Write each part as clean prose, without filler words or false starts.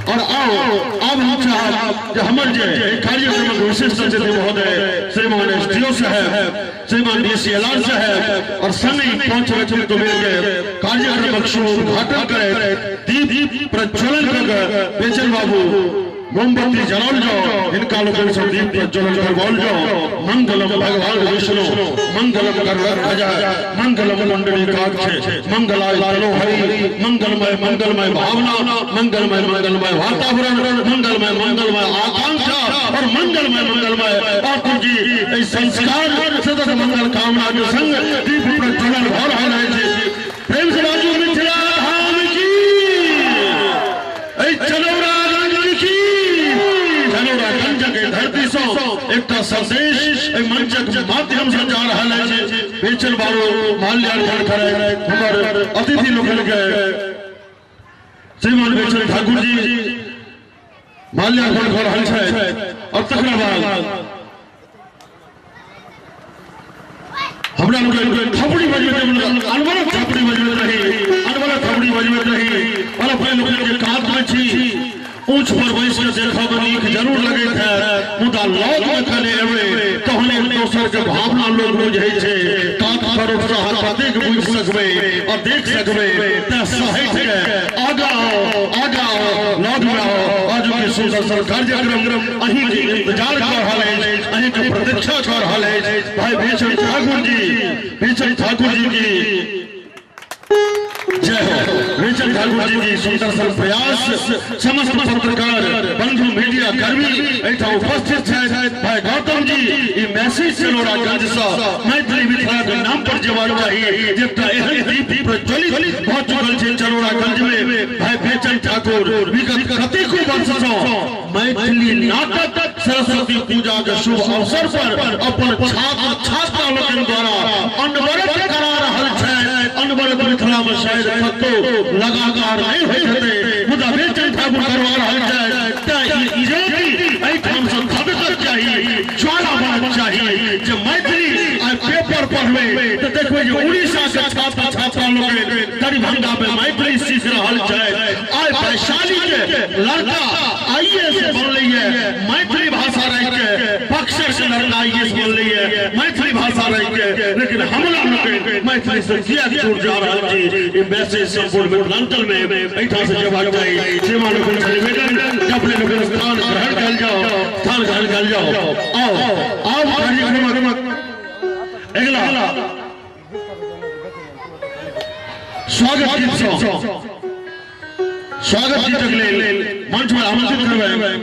और आओ अब हम चाहब जे हमर जे कार्यक्रमक विशिष्ट अतिथि महोदय श्रीमान एसडीओ साहब, श्रीमान डीसीएलआर साहब और संगहि पांच व्यक्तित्व मिलके कार्यक्रमक शुभ उद्घाटन करे दीप प्रज्वलन कर बेचन बाबू मोमबत्ती जराओल जाओ, हिनका लोकनि सँ दीप प्रज्वलन करवाओल जाओ। मंगलम भगवान विष्णु, मंगलम गरुड़ध्वज, मंगलम पुंडरीकाक्ष, मंगलाय तनो हरि, मंगलमय मंगलमय भावना, मंगलमय मंगलमय वातावरण, मंगलमय मंगलमय आकांक्षा और मंगलमय मंगलमय ठाकुर जी एहि संस्कार सतत मंगल कामना के संग दीप प्रज्वलन भऽ रहल अछि। प्रेम से बाजू मिथिला धाम की, एहि चनौरागंज की, चनौरागंज के धरती सँ एकटा संदेश एहि मंचक माध्यम से जा रहल अछि। बेचन बाबू माल्यार्पण करे हमर अतिथि लोकनि के श्रीमान बेचन ठाकुर जी माल्यार्पण कऽ रहल छथि। और तकरा बाद हमरा लोकनि थपड़ी बजबैत अनवरत थपड़ी बजबैत रही, अनवरत थपड़ी बजबैत रही। और अपने लोकनि जे कात में छी ऊंच पर बैस के देखब नीक जरूर लगैत है, मुदा लग में कने एबै तहन एक दोसर के भावना लोग बुझै छै। कात पर उत्साह कतेक बुझि सकबै और देख सकबै, तें सहैत के आगा आओ, आगा आओ, लग में आओ। आजुक के सुंदर सन कार्यक्रम अहीं के इंतजार कऽ रहल अछि, अहीं के प्रतीक्षा कऽ रहल अछि। भाई बेचन ठाकुर जी, बेचन ठाकुर जी की जय हो। बेचन ठाकुर जी की सुंदर सन प्रयास, समस्त पत्रकार बंधु मीडिया कर्मी एहिठाम उपस्थित छथि। भाई गौतम जी ई मैसेज चनौरागंज सँ मैथिली मिथिला के नाम पर जेबाक चाही, जे एकटा एहन दीप प्रज्वलित भऽ चुकल छै चनौरागंज में। भाई बेचन ठाकुर विगत कतेको वर्ष सँ मैथिली नाटक सरस्वती पूजा के शुभ अवसर पर अपन छात्र छात्रा लोकनि द्वारा अनवरत करा रहल छथि। अनवरत मिथिला में शायद कतौ लगातार नहि होइत हेतै, मुदा बेचन ठाकुर करवा रहल छथि। तें ई ज्योति एहिठाम सँ धधकक चाही, ज्वाला बनक चाही जे मैथिली आइ पेपर पढ़बै तऽ देखबै जे उड़ीसा के छात्र छात्रा लोकनि दरभंगा में मैथिली सीख रहल छथि। आइ वैशाली के लड़का आईएएस बनलैए मैथिली भाषा राखि के, बक्सर के लड़का आईएएस बनलैए मैथिली भाषा राखि के, लेकिन हमरा लोकनि मैथिली से किएक दूर जा रहल छी? ई मैसेज संपूर्ण मिथिलांचल में एहिठाम से जेबाक चाही। श्रीमान लोकनि से निवेदन जे अपने लोकनि स्थान ग्रहण कयल जाओ, स्थान ग्रहण कयल जाओ। आओ आब कार्यक्रमक अगिला स्वागत गीत सँ स्वागत गीतक लेल मंच पर आमंत्रित करबै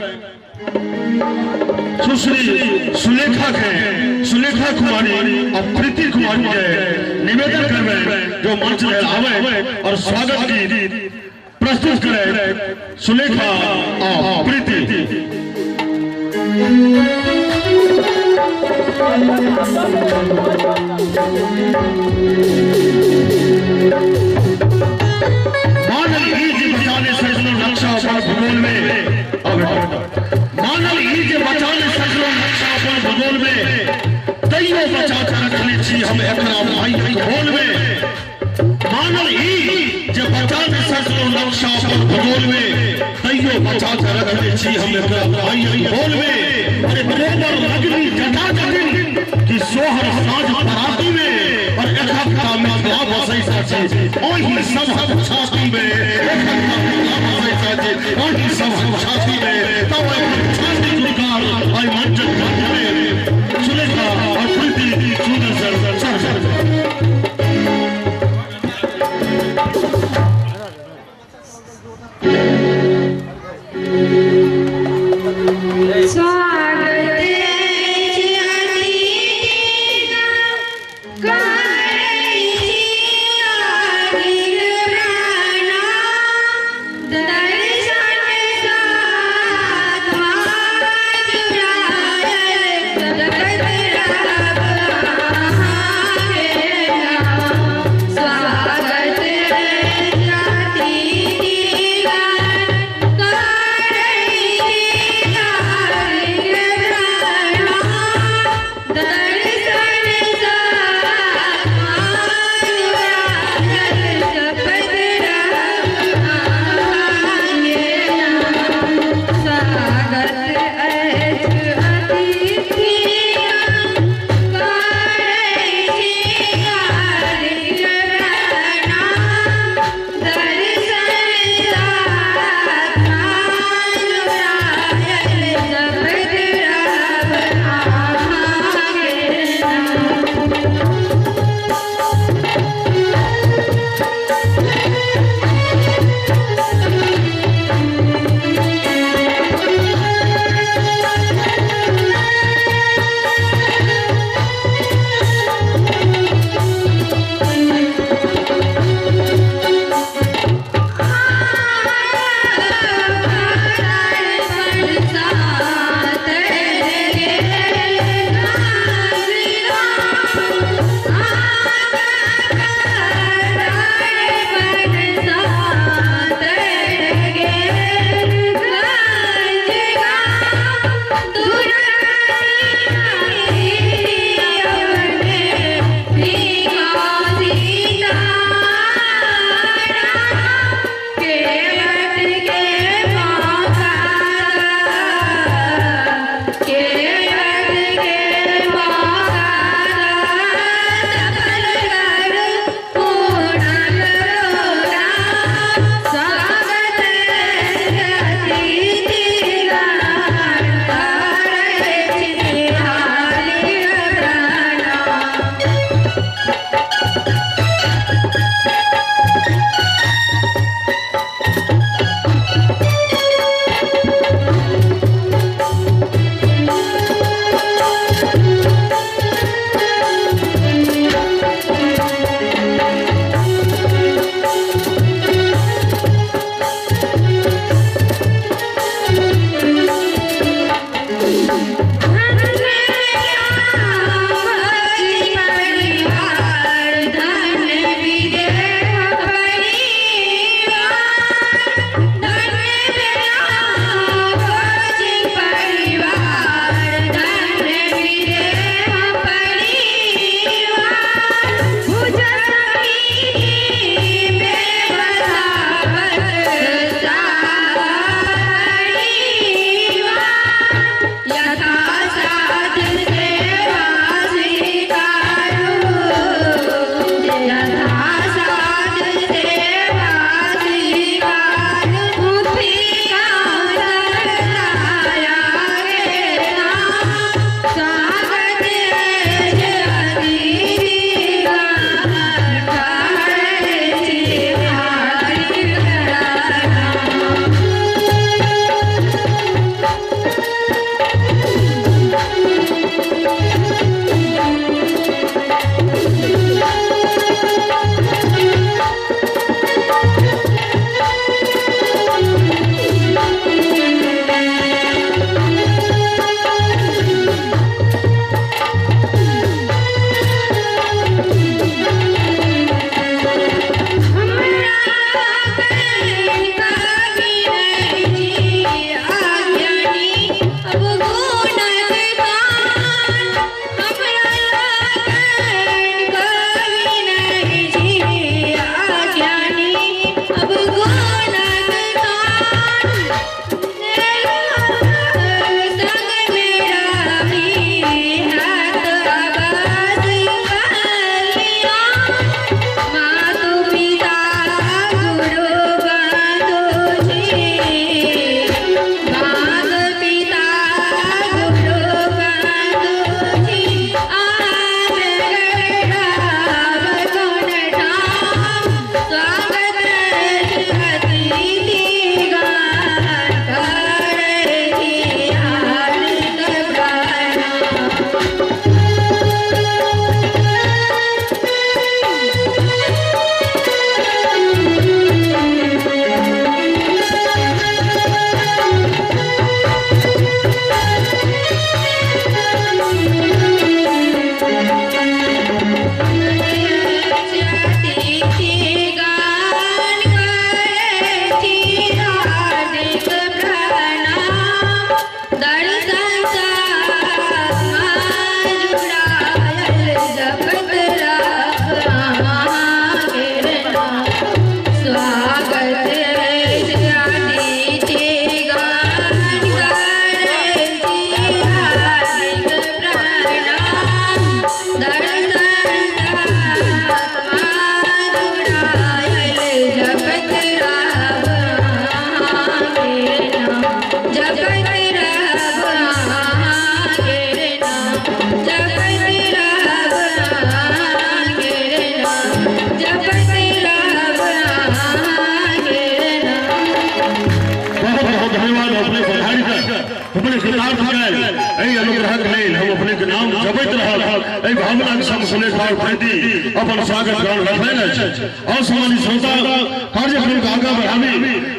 सुश्री सुलेखा के, सुलेखा कुमारी और प्रीति कुमारी के निवेदन करबै जो मंच पर आवे और स्वागत गीत प्रस्तुत करे सुलेखा और प्रीति। मानल ई जे बचाने सकलो नक्शा अपन भूगोल में, मानल ई जे बचाने सकलो नक्शा अपन भूगोल में, तैयो बचा के रखने छी हम एकरा भाइयक बोल में। मानल ई जे बचा नहि सकलो नक्शा अपन भूगोल में, तैयो बचा के रखने छी हम एकरा भाइयक बोल में। अरे गोबर लगनी जटा जटिन कि सोहर साँझ पराती में, और एकहकटा मिथिला बसैत अछि ओहि सबहक छाती में। एकहकटा मिथिला बसैत अछि ओहि सबहक छाती में। तब एखन छाती गुलकार एहि मंचक मध्य में सुलेखा और प्रीति सुंदर सर सर सर। स्वागत अछि अतिथिगण, करै छी आगिल प्रणाम, दर्शन साथ बहुत बहुत धन्यवाद। अपने पधारि कऽ अपने कृतार्थ कयल एहि अनुग्रहक लेल हम अपने के नाम जपैत रहब, एहि भावनाक संग सुलेख भाई प्रति अपन स्वागत गान रखलनि अछि। और सामान्य श्रोता, कार्यक्रम के आगाँ बढ़ाबी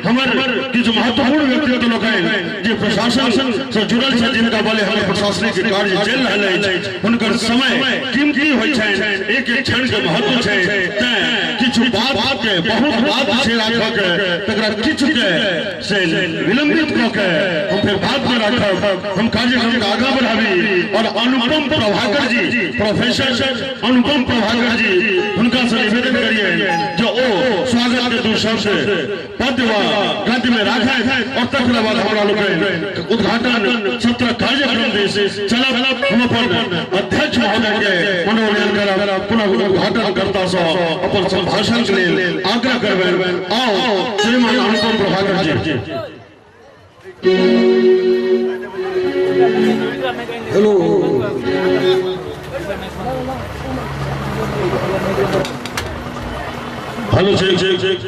हमर किछु महत्वपूर्ण व्यक्तित्व लोकनि जे प्रशासन से जुड़ल छथि, जिनका बले हमर प्रशासनिक कार्य चलि रहल अछि, हुनकर समय कीमती होइ छनि, एक एक क्षण के महत्व छै, तैं किछु बात के बहुत बात छै राखऽ के, तकरा किछु के से विलंबित कऽ के हम फेर बाद में राखब। हम कार्यक्रम के आगाँ बढ़ाबी और अनुपम प्रभाकर जी, प्रोफेसर अनुपम प्रभाकर जी, हुनका से निवेदन करिए जो ओ स्वागत के दू शब्द पद्य व गद्य में राखै और तकरा बाद हमरा लोकनि उद्घाटन सत्र कार्यक्रम दिस चलब। हम अपन अध्यक्ष महोदय के मनोनयन करब, पुनः उद्घाटन कर्ता सँ अपन संभाषण के लेल आग्रह करबनि। आओ श्रीमान अनुपम प्रभाकर जी। हेलो, हेलो, ठीक ठीक।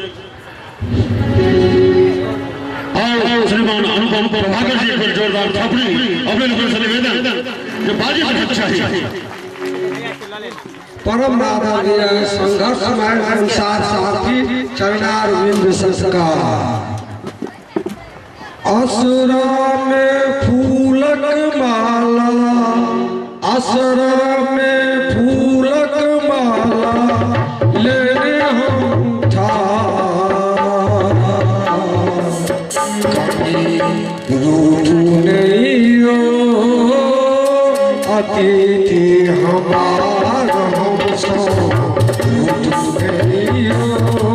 आओ श्रीमान अनुपम प्रभाकर जी, एक जोरदार थपड़ी अपने लोगों से निवेदन जो बाजी रहक चाही। परम आदरणीय संघर्षमय संसार साथी चरणारविंद संस्कार। असरा में फूलक माला, असरा में फूलक माला लेने हम था, कभी रूठ नहीं हो अतिथि हमार, हम सो रूठ नहीं हो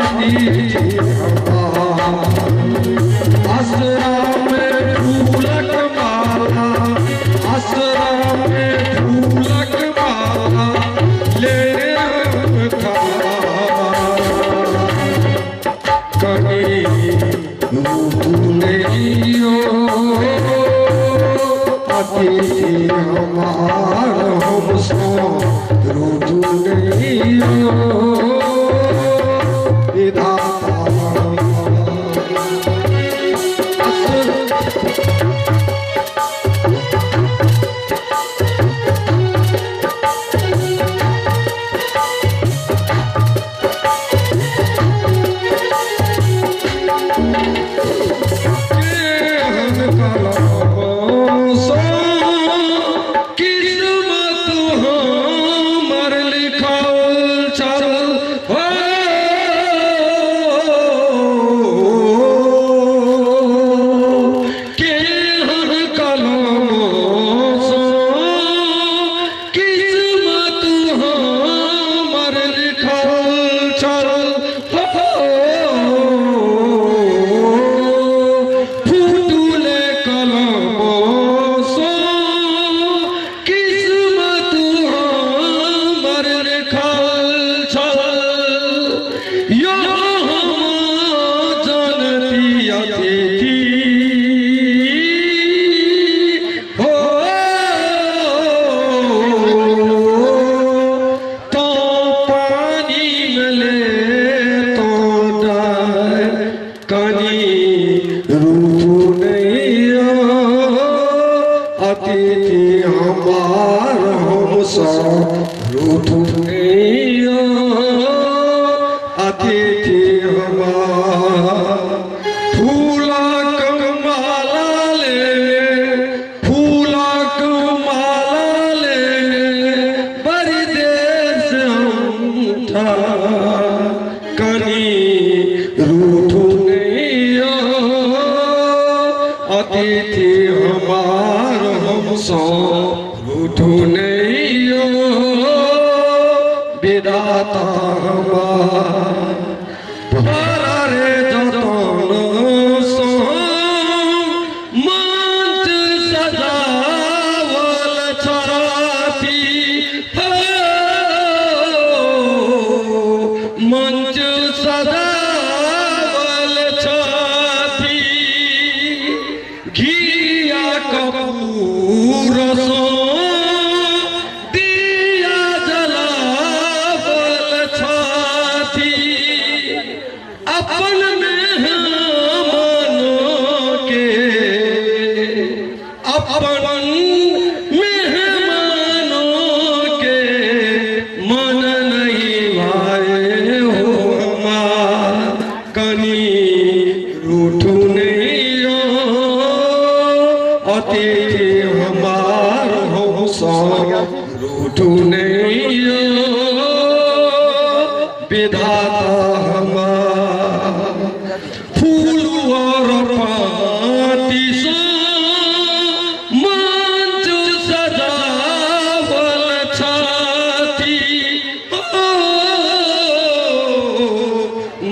अतिथि हमार। असरा में फूलक माला, असरा में फूलक माला लेने हम था, कभी रूठ नहीं हो अतिथि हमार, हम सो रूठ नहीं हो विधाता। किस्मत हमर लिखल छल हो, केहन कलम सँ किस्मत हमर लिखल छल हो, फूटले कलम सँ किस्मत हमर लिखल छल। यो हम जनती अतिथि हो, तो पानी में ले तो डाल, कनी रूठ नहीं हो अतिथि हमार, हम सो रूठ नहीं हो अतिथि हमार। फूलक माला ले, फूलक माला ले बड़ी देर से हम था, कनी रूठ नहीं हो अतिथि हमार, हम सो रूठ नहीं हो विधाता हमार। बड़ा रे जतन सो मंच सजावल छाती हो, मंच सजावल छाती, घिया कपूर सो रूठू नहीं अतिथि हमार हो सो रूठू नहीं विधाता हमार फूल और पाती सो मंच सजावल छाती ओ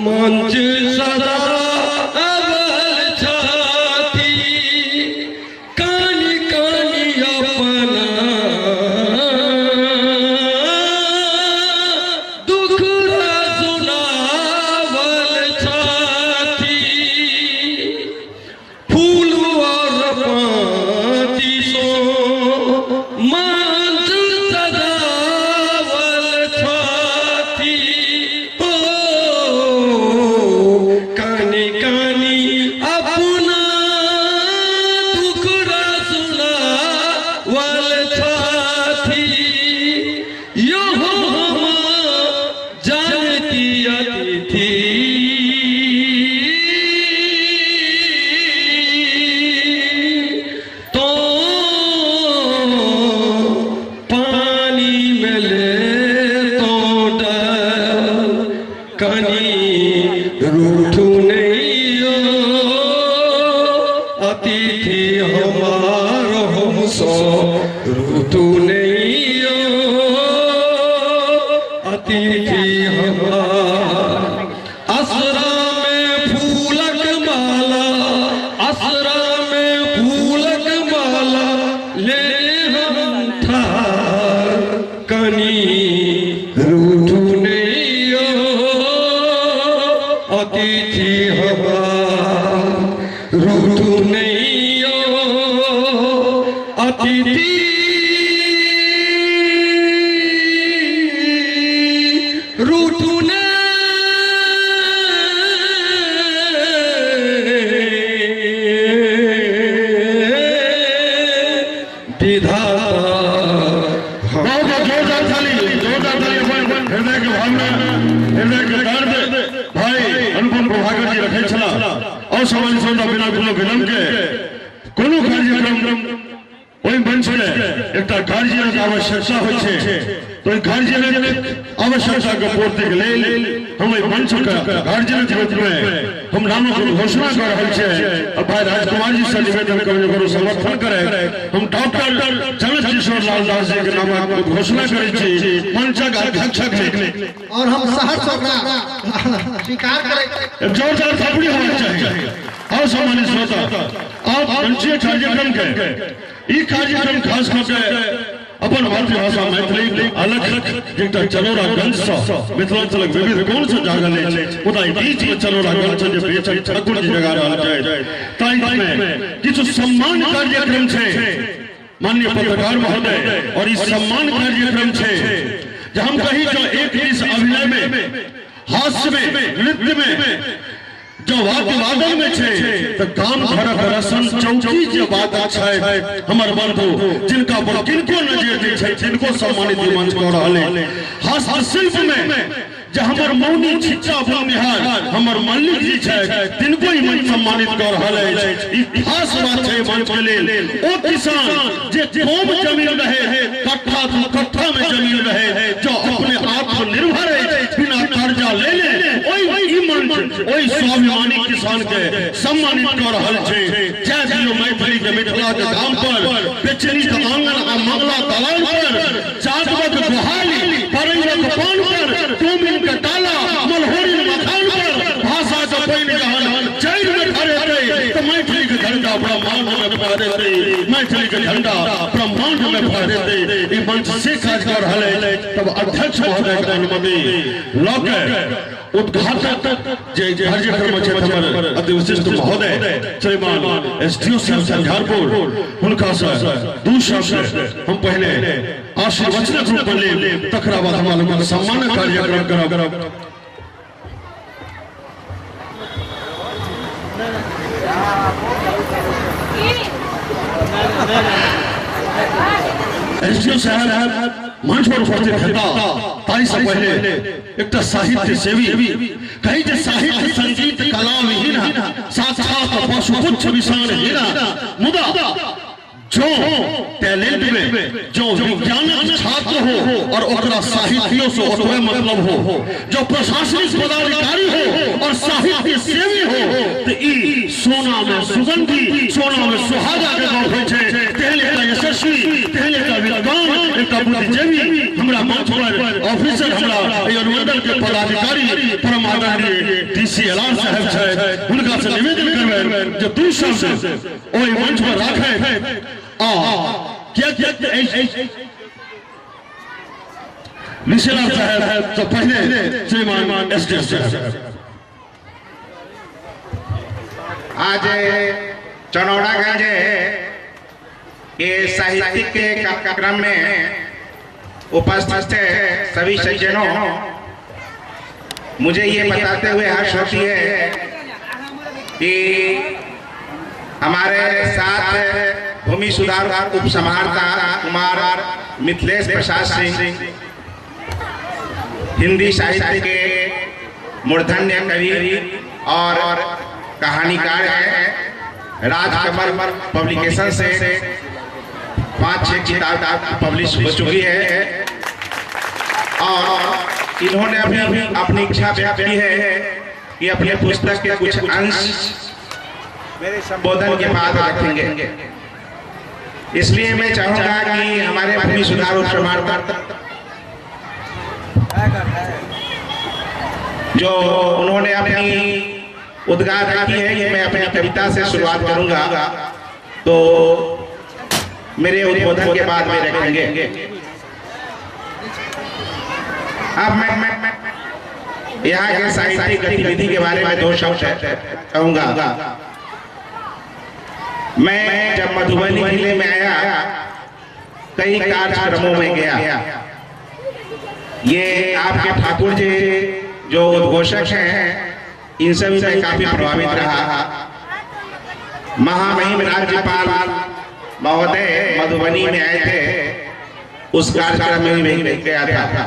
मंच सजावल छाती कानी कानी अपना दुख सुनावल छाती फूल और पाती सो मंच सजावल छाती ओ कानी कानी अपना दुख सुनावल छाती यो हम जानती अतिथि तो पानी में ले तो डर कनी रूठू नहीं अतिथि हमार हम सो रूठू नहीं अतिथि हमार असरा में फूलक माला असरा में फूलक माला ले हम ठार कनी रूठू नहीं अतिथि हमार रूठू नहीं अतिथि रूठू विधाता बहुत बहुत जोरदार ताली, जोरदार ताली। अपन हृदय के भावना, हृदय के दर्द भाई अनुपम प्रभाकर जी रखे छला। और सामान्य श्रोता, बिना कोनो विलंब के कोनो कार्यक्रम ओहि मंच में एकटा गार्जियनक आवश्यकता होइ छै, तो ओहि गार्जियनक आवश्यकता के पूर्ति के लेल हम एहि मंच के गार्जियनक रूप में हम नामक घोषणा कर रहल छियै और भाई राजकुमार जी से निवेदन करब जे ओकरो समर्थन करे। हम डॉक्टर जनक किशोर लाल दास जी के नामक घोषणा करै छी मंचक अध्यक्षक लेल और हम सहर्ष ओकरा स्वीकार करें। जोरदार थपड़ी होना चाहिए। और सामान्य श्रोता, आप मंचीय कार्यक्रम के ई कार्यक्रम खास करके अपन मातृभाषा मैथिली अलग एकटा चनौरागंज सँ मिथिलांचलक विविध कोण सँ जागल अछि, मुदा ई बीच में चनौरागंज सँ जे बेचन ठाकुर जी जगा रहल छथि, ताहि में किछु सम्मान कार्यक्रम छै माननीय पत्रकार महोदय। और ई सम्मान कार्यक्रम छै जे हम कही जो एक दिस अभिनय में, हास्य में, नृत्य में, जो वाद्य वादन में छै, तऽ गाम घरक रसन चौकी जे बात छै हमर बंधु जिनका पर किनको नजर नहि छै, तिनको सम्मानित ई मंच कऽ रहल है। हस्तशिल्प में जे हमर मौनी छिच्चा बुननिहार हमर मल्लिक जी छै, तिनको ई मंच सम्मानित कऽ रहल अछि। ई खास बात छै मंच के लेल। ओ किसान जे कम जमीन रहे, कट्ठा दू कट्ठा में जमीन रहे, जो अपने आत्मनिर्भर अछि बिना कर्जा लेने, ओहि ई मंच ओहि स्वाभिमानी किसान के सम्मानित कऽ रहल छै। जय दियौ मैथिली के मिथिला के धाम पर, बेचनी के आंगन आ मंगला दलान पर, जादवक गोहाली, परैलक पान पर, टोमिन के डाला, मलहोरी मखान पर, भाषा के पानि जहन जड़ि में फरेतै तऽ मैथिली के झंडा ब्रह्मांड में फहरेतै, मैथिली के झंडा ब्रह्मांड में फहरेतै। ई मंच से काज कऽ रहल अछि। तब अध्यक्ष महोदय के अनुमति लऽ के उद्घाटक जे कार्यक्रम छथि हमर अति विशिष्ट महोदय श्रीमान एसडीओ साहब झंझारपुर, हुनका से दू शब्द हम पहले आशीर्वचनक रूप में लेब, तकरा बाद हमरा लोकनि सम्मान कार्यक्रम करब। एसडीओ साहब मंच पर उपस्थित हेता ताहि से पहले एकटा साहित्य सेवी कहीं जे साहित्य संगीत कला विहीन साक्षात पशुपुच्छ विषाण हीना मुदा जो टैलेंट में जो विज्ञानक छात्र हो और ओकरा साहित्यों से ओतबे मतलब हो, जो प्रशासनिक पदाधिकारी हो और साहित्य सेवी हो, तो ई सोना में सुगंधी सोना में सुहागा के गप होइ छै। तेहन एकटा यशस्वी, तेहन एकटा विद्वान, एकटा बुद्धिजीवी हमरा मंच पर ऑफिसर हमरा एहि अनुमंडल के पदाधिकारी परम आदरणीय डीसीएलआर साहब छथि, हुनका से निवेदन करबनि जे दू शब्द ओहि मंच पर राखथि। डीसीएलआर साहब तो पहले श्रीमान एसडीओ साहब। आज चनौरागंज के साहित्यिक के कार्यक्रम में उपस्थित सभी सज्जनों, मुझे ये बताते हुए हर्ष होती है कि हमारे साथ भूमि सुधार उप समाहर्ता कुमार मिथिलेश प्रसाद सिंह, हिंदी साहित्य के मूर्धन्य कवि और कहानीकार हैं। राजकमल पब्लिकेशन से 5-6 किताब पब्लिश हो चुकी है और इन्होंने अभी अपनी इच्छा व्यक्त की है कि अपने पुस्तक के कुछ अंश मेरे संबोधन के बाद रखेंगे। इसलिए मैं चाहूंगा कि हमारे भूमि सुधार उप समाहर्ता जो उन्होंने अपनी उद्गार रखी है कि मैं अपनी कविता से शुरुआत करूंगा, तो मेरे उद्बोधन के बाद में रखेंगे। अब मैं यहाँ के साहित्यिक गतिविधि के बारे में 2 शब्द कहूंगा। मैं जब मधुबनी जिले में आया, कई कार्यक्रमों में गया। ये आपके ठाकुर जी जो उद्घोषक हैं, इनसे भी मैं काफी प्रभावित रहा। महामहिम राज्यपाल महोदय मधुबनी में आए थे, उस कार्यक्रम में भी गया था।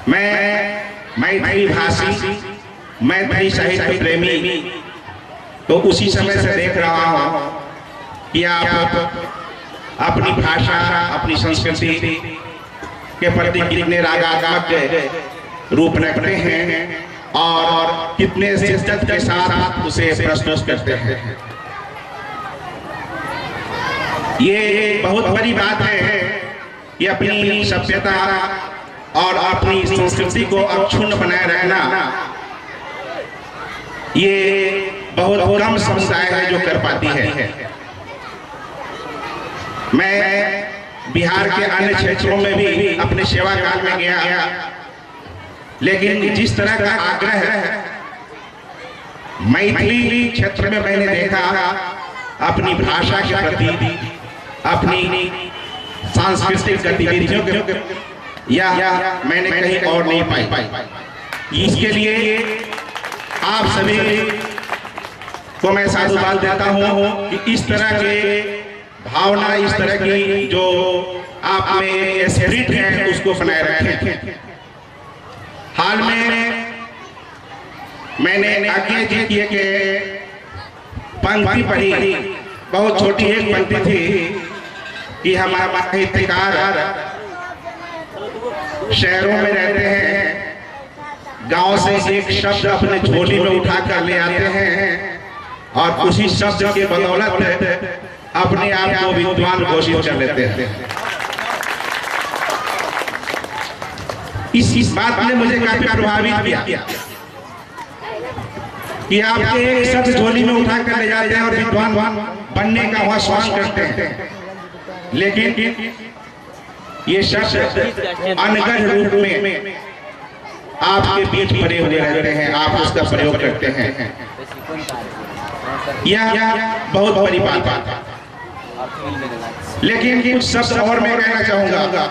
मैं मैथिली भाषी, मैथिली साहित्य प्रेमी, तो उसी समय से देख रहा हूं कि आप अपनी भाषा, अपनी संस्कृति के प्रति कितने रागात्मक रूप रखते हैं और कितने शिद्दत के साथ उसे प्रस्तुत करते हैं। ये बहुत बड़ी बात है कि अपनी सभ्यता और अपनी संस्कृति को अक्षुण्ण बनाए रहना, ये बहुत कम समुदाय है जो कर पाती है। मैं बिहार के अन्य क्षेत्रों में भी अपने सेवा काल में गया, लेकिन जिस तरह का आग्रह मैथिली क्षेत्र में मैंने देखा, अपनी भाषा के प्रति, अपनी सांस्कृतिक गतिविधियों के, यह मैंने कहीं और नहीं पाई। इसके लिए आप सभी को मैं साधुवाद देता हूं कि इस तरह के भावना, इस तरह की जो आप में स्पिरिट है, उसको बनाए रखें। हाल में मैंने आज्ञा जी की एक पंक्ति पढ़ी, बहुत छोटी एक पंक्ति थी कि हमारा साहित्यकार शहरों में रहते हैं, गांव से एक शब्द अपने झोली में उठा कर ले आते हैं और उसी शब्द के बदौलत अपने आप को विद्वान घोषित कर लेते हैं। इस बात ने मुझे काफी प्रभावित किया कि आपके एक शब्द झोली में उठा कर ले जाते हैं और विद्वान बनने का वहां श्वास करते हैं, लेकिन ये शब्द अनगढ़ रूप में आपके बीच पड़े हुए रहते हैं, आप उसका प्रयोग करते हैं। यह बहुत बड़ी बात है। लेकिन कुछ शब्द और मैं कहना चाहूंगा।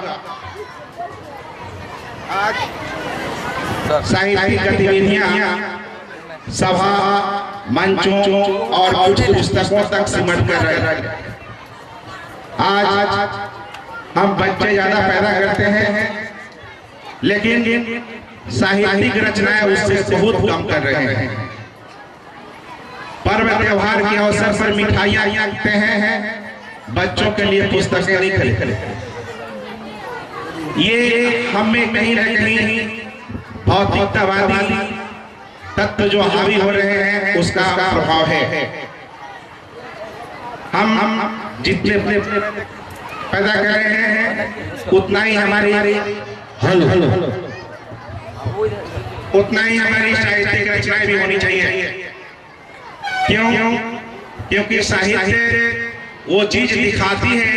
आज साहित्यिक गतिविधियां सभा मंचों और कुछ पुस्तकों तक सिमट कर रह गई। आज हम बच्चे ज्यादा पैदा करते हैं, लेकिन साहित्यिक रचनाएं उससे बहुत कम कर रहे हैं। पर्व त्योहार के अवसर पर मिठाइयां खाते हैं, बच्चों के लिए पुस्तकें नहीं खरीदते। ये हमें कहीं ना कहीं भौतिकतावादी तत्व जो हावी हो रहे हैं उसका प्रभाव है। हम जितने पैदा कर रहे हैं उतना ही हमारी उतना ही हमारी साहित्यिक रचनाएं भी होनी चाहिए। क्यों? क्योंकि साहित्य वो चीज दिखाती है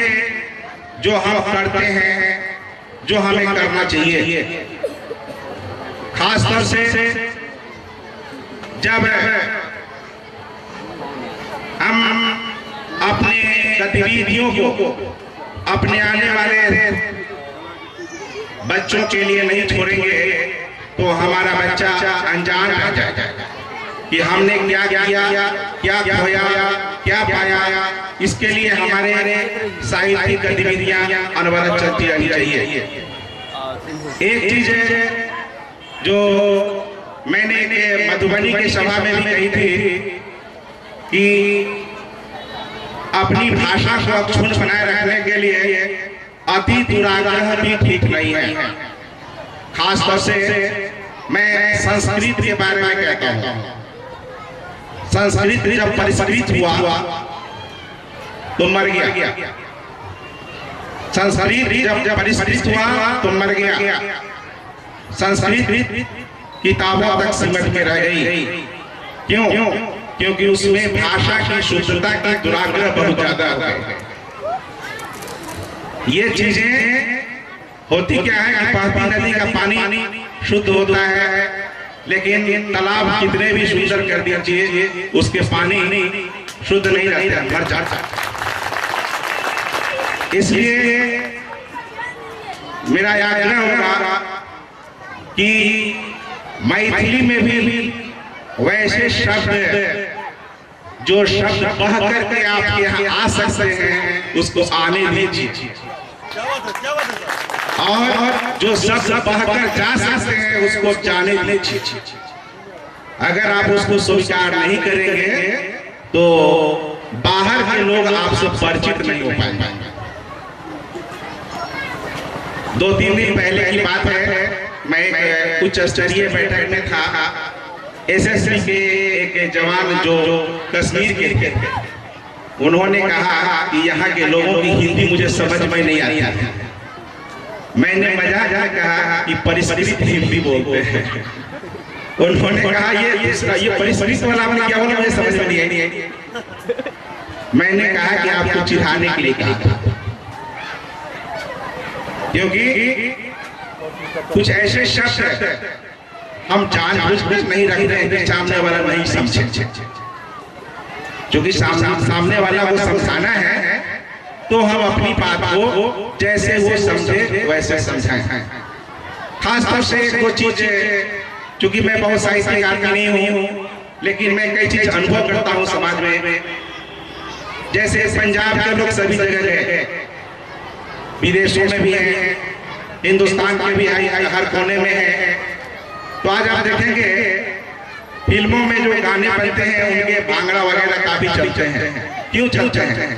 जो हम करते हैं, जो हमें करना चाहिए। खासतौर से जब हम अपने गतिविधियों को अपने आने वाले बच्चों के लिए नहीं छोड़ेंगे तो हमारा बच्चा अनजान रह जाएगा कि हमने क्या किया, क्या खोया, क्या पाया। इसके लिए हमारे साहित्यिक गतिविधियां अनवरत चलती रहनी चाहिए। एक चीज है जो मैंने मधुबनी के सभा में भी कही थी कि अपनी भाषा को अक्षुण्ण बनाए रखने के लिए अति दुराग्रह भी ठीक नहीं है। खासतौर से मैं संस्कृत के बारे में कहता हूँ। संस्कृत जब परिष्कृत हुआ तो मर गया। संस्कृत जब परिष्कृत हुआ तो मर गया। संस्कृत किताबों तक सिमट के रह गई। क्यों? क्योंकि उसमें भाषा की शुद्धता की दुराग्रह बहुत ज्यादा हो गए। ये चीजें होती क्या है कि बहती नदी का पानी शुद्ध होता है, लेकिन तालाब कितने भी सुंदर कर दीजिए उसके पानी शुद्ध नहीं रहते, मर जाता। इसलिए मेरा आग्रह होगा कि मैथिली में भी वैसे शब्द जो शब्द बह करके आपके यहाँ आ सकते हैं उसको आने दीजिए, और जो शब्द बहकर जा सकते हैं उसको जाने दीजिए। अगर आप उसको स्वीकार नहीं करेंगे तो बाहर के लोग आपसे परिचित नहीं हो पाएंगे। 2-3 दिन पहले की बात है, मैं एक उच्च स्तरीय बैठक में था। एसएसबी के एक जवान जो कश्मीर के थे, उन्होंने कहा कि यहाँ के लोगों की हिंदी मुझे समझ में नहीं आती। मैंने मजाक में कहा कि परिष्कृत हिंदी बोलते हैं। उन्होंने कहा ये परिष्कृत वाला आपने क्या बोला, मुझे समझ में नहीं आई। मैंने कहा कि आपको चिढ़ाने के लिए कहा, क्योंकि कुछ ऐसे शब्द हम जानबूझकर नहीं रखते हैं कि सामने वाला नहीं समझे। क्योंकि सामने वाला को समझाना है तो हम अपनी बात को जैसे वो समझे वैसे समझाएं। खासतौर से एक चीज, क्योंकि मैं बहुत साहित्यिक आदमी नहीं हूँ, लेकिन मैं कई चीज अनुभव करता हूँ समाज में। जैसे पंजाब के लोग सभी जगह गए, विदेशों में भी हैं, हिंदुस्तान के भी हैं, हर कोने में है। तो आज आप देखेंगे फिल्मों में जो गाने बनते हैं उनके भांगड़ा वगैरह काफी चलते हैं। क्यों चलते हैं?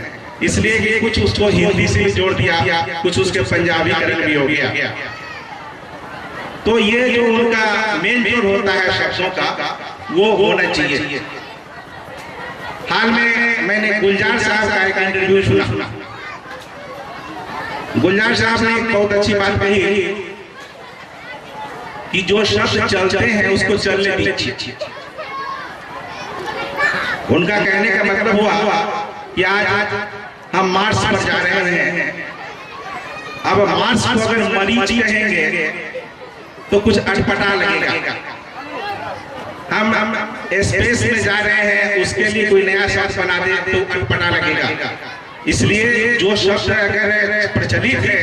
इसलिए कि कुछ उसको हिंदी से जोड़ दिया, कुछ उसके पंजाबीकरण भी हो गया। तो ये जो उनका मेन जोड़ होता है शब्दों का, वो होना चाहिए। हाल में मैंने गुलजार साहब का एक इंटरव्यू सुना। गुलजार साहब ने एक बहुत अच्छी बात कही कि जो शब्द चलते हैं उसको चलने दीजिए। उनका कहने का मतलब हुआ कि आज हम मार्स पर जा रहे हैं। अब मार्स को अगर मरीज कहेंगे तो कुछ अटपटा लगेगा। हम स्पेस में जा रहे हैं, उसके लिए कोई नया शब्द बना दे तो अटपटा लगेगा। इसलिए जो शब्द अगर प्रचलित है,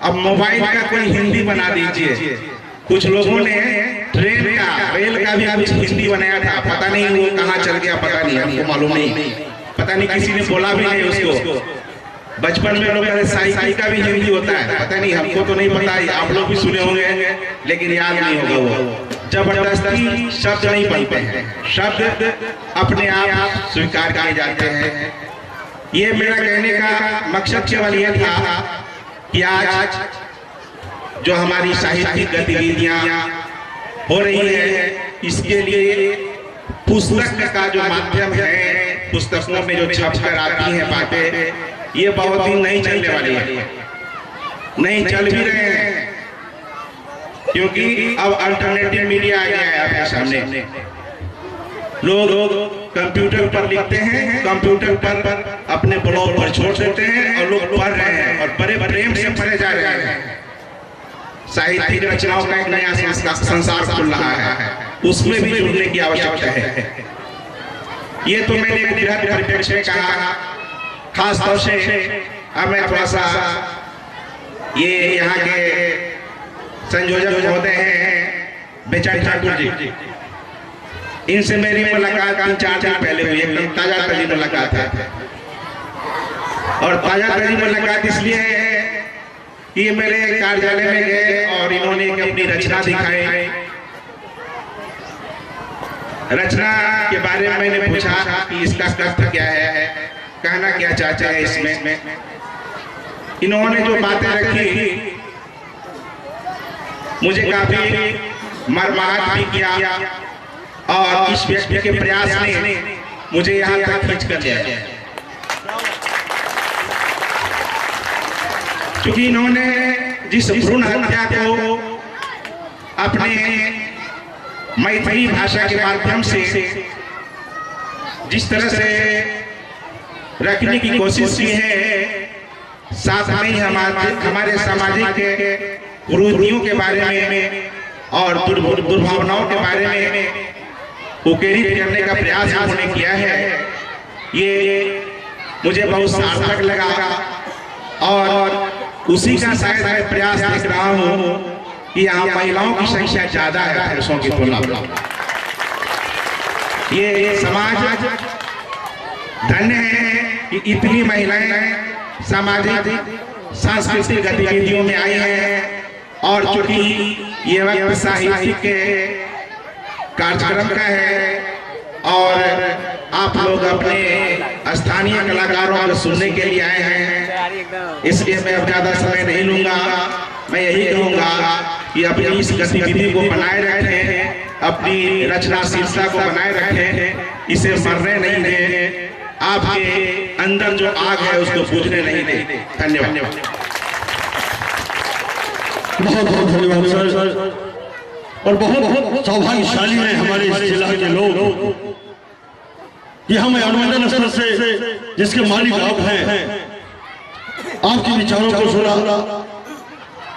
अब मोबाइल का कोई हिंदी बना दीजिए। कुछ लोगों ने ट्रेन का, रेल का भी कुछ हिंदी बनाया था, पता नहीं वो कहाँ चल गया, पता नहीं, हमको मालूम नहीं, पता नहीं किसी ने बोला भी नहीं उसको। बचपन में लोग कहते साइकिल का भी हिंदी होता है, पता नहीं हमको तो नहीं पता, आप लोग भी सुने होंगे लेकिन याद नहीं होगा। वो जबरदस्ती शब्द नहीं बनते हैं, शब्द अपने आप स्वीकार किए जाते हैं। ये मेरा कहने का मकसद केवल यह था कि आज जो हमारी साहित्यिक गतिविधियां हो रही है, इसके लिए पुस्तक का जो माध्यम है, पुस्तकों में जो छप कर आती हैं बातें, ये बहुत दिन नहीं चलने वाली है, नहीं चल भी रहे हैं, क्योंकि अब अल्टरनेटिव मीडिया आ गया है आपके सामने। लोग कंप्यूटर पर लिखते हैं, कंप्यूटर पर अपने ब्लॉग पर छोड़ देते हैं और लोग पढ़ रहे हैं और बड़े प्रेम से पढ़े जा रहे हैं। साहित्यिक रचनाओं का एक नया संसार खुल रहा है, उसमें भी जुड़ने की आवश्यकता है। ये तो मैंने एक वृहद परिप्रेक्ष्य में कहा। खास तौर से अब मैं थोड़ा सा ये यहाँ के संयोजक होते हैं बेचैन ठाकुर जी, इनसे मेरी मुलाकात 3-4 दिन पहले हुई, एकदम ताजा ताजी मुलाकात है। और ताजा ताजी मुलाकात इसलिए है कि ये मेरे कार्यालय में गए और इन्होंने एक अपनी रचना दिखाई। रचना के बारे में मैंने पूछा कि इसका अर्थ क्या है, कहना क्या चाहते हैं इसमें। इन्होंने जो बातें रखी मुझे काफी मर्माहत भी किया और इस व्यक्ति के प्रयास ने मुझे यहाँ तक खींच कर लिया, क्योंकि इन्होंने जिस भ्रूण हत्या को अपने मैथिली भाषा के माध्यम से जिस तरह से रखने की कोशिश की है, साथ में ही हमारे सामाजिक कुरीतियों के बारे में और दुर्भावनाओं के बारे में उकेरित करने का प्रयास उन्होंने किया है, ये मुझे बहुत सार्थक लगा। और उसी का शायद मैं प्रयास देख रहा हूँ कि यहाँ महिलाओं की संख्या ज्यादा है पुरुषों की तुलना में। ये समाज धन्य है कि इतनी महिलाएं सामाजिक सांस्कृतिक गतिविधियों में आई हैं। और चूंकि ये वक्त साहित्य के कार्यक्रम का है और आप लोग अपने स्थानीय कलाकारों को सुनने के लिए आए हैं, इसलिए मैं अब ज्यादा समय नहीं लूंगा। मैं यही कहूंगा कि अपनी इस गतिविधि को बनाए रखें, अपनी रचनाशीलता को बनाए रखें, इसे मरने नहीं दें, आपके अंदर जो आग है उसको बुझने नहीं दें। धन्यवाद। बहुत बहुत धन्यवाद सर। और बहुत बहुत सौभाग्यशाली हैं हमारे इस जिला के लोग कि हम अनुमंडल स्तर से जिसके मालिक आप हैं, आपके विचारों को सुना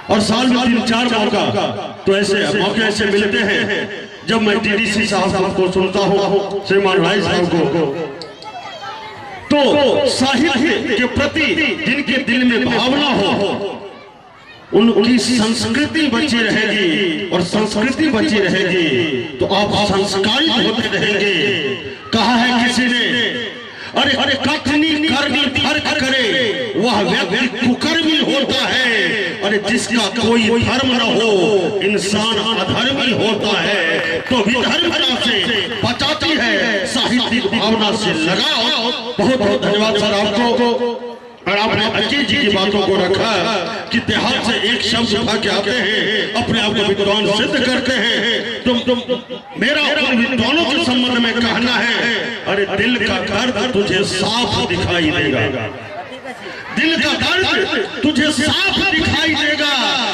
और साल में 3-4 मौका तो ऐसे मौके ऐसे मिलते हैं जब मैं डीडीसी साहब को सुनता हूँ, श्रीमान राय साहब को, तो साहित्य के प्रति जिनके दिल में भावना हो उनकी संस्कृति बची रहेगी और संस्कृति बची रहेगी तो आप संस्कारित होते रहेंगे। कहा है किसी ने, अरे अरे कथनी करनी फर्क करे वह व्यक्ति कुकर्मी होता है, अरे जिसका कोई धर्म न हो इंसान अधर्मी होता है। तो विधर्मता से बचाती है साहित्यिक भावना से लगाओ। बहुत बहुत धन्यवाद सर आपको। और आपने अजीत जी की बातों को रखा कि देहात से एक शब्द उठा के आते हैं, अपने आप को विद्वान सिद्ध करते हैं। तुम मेरा उन विद्वानों के संबंध में कहना है, अरे दिल का दर्द तुझे साफ दिखाई देगा, दिल का दर्द तुझे साफ दिखाई देगा,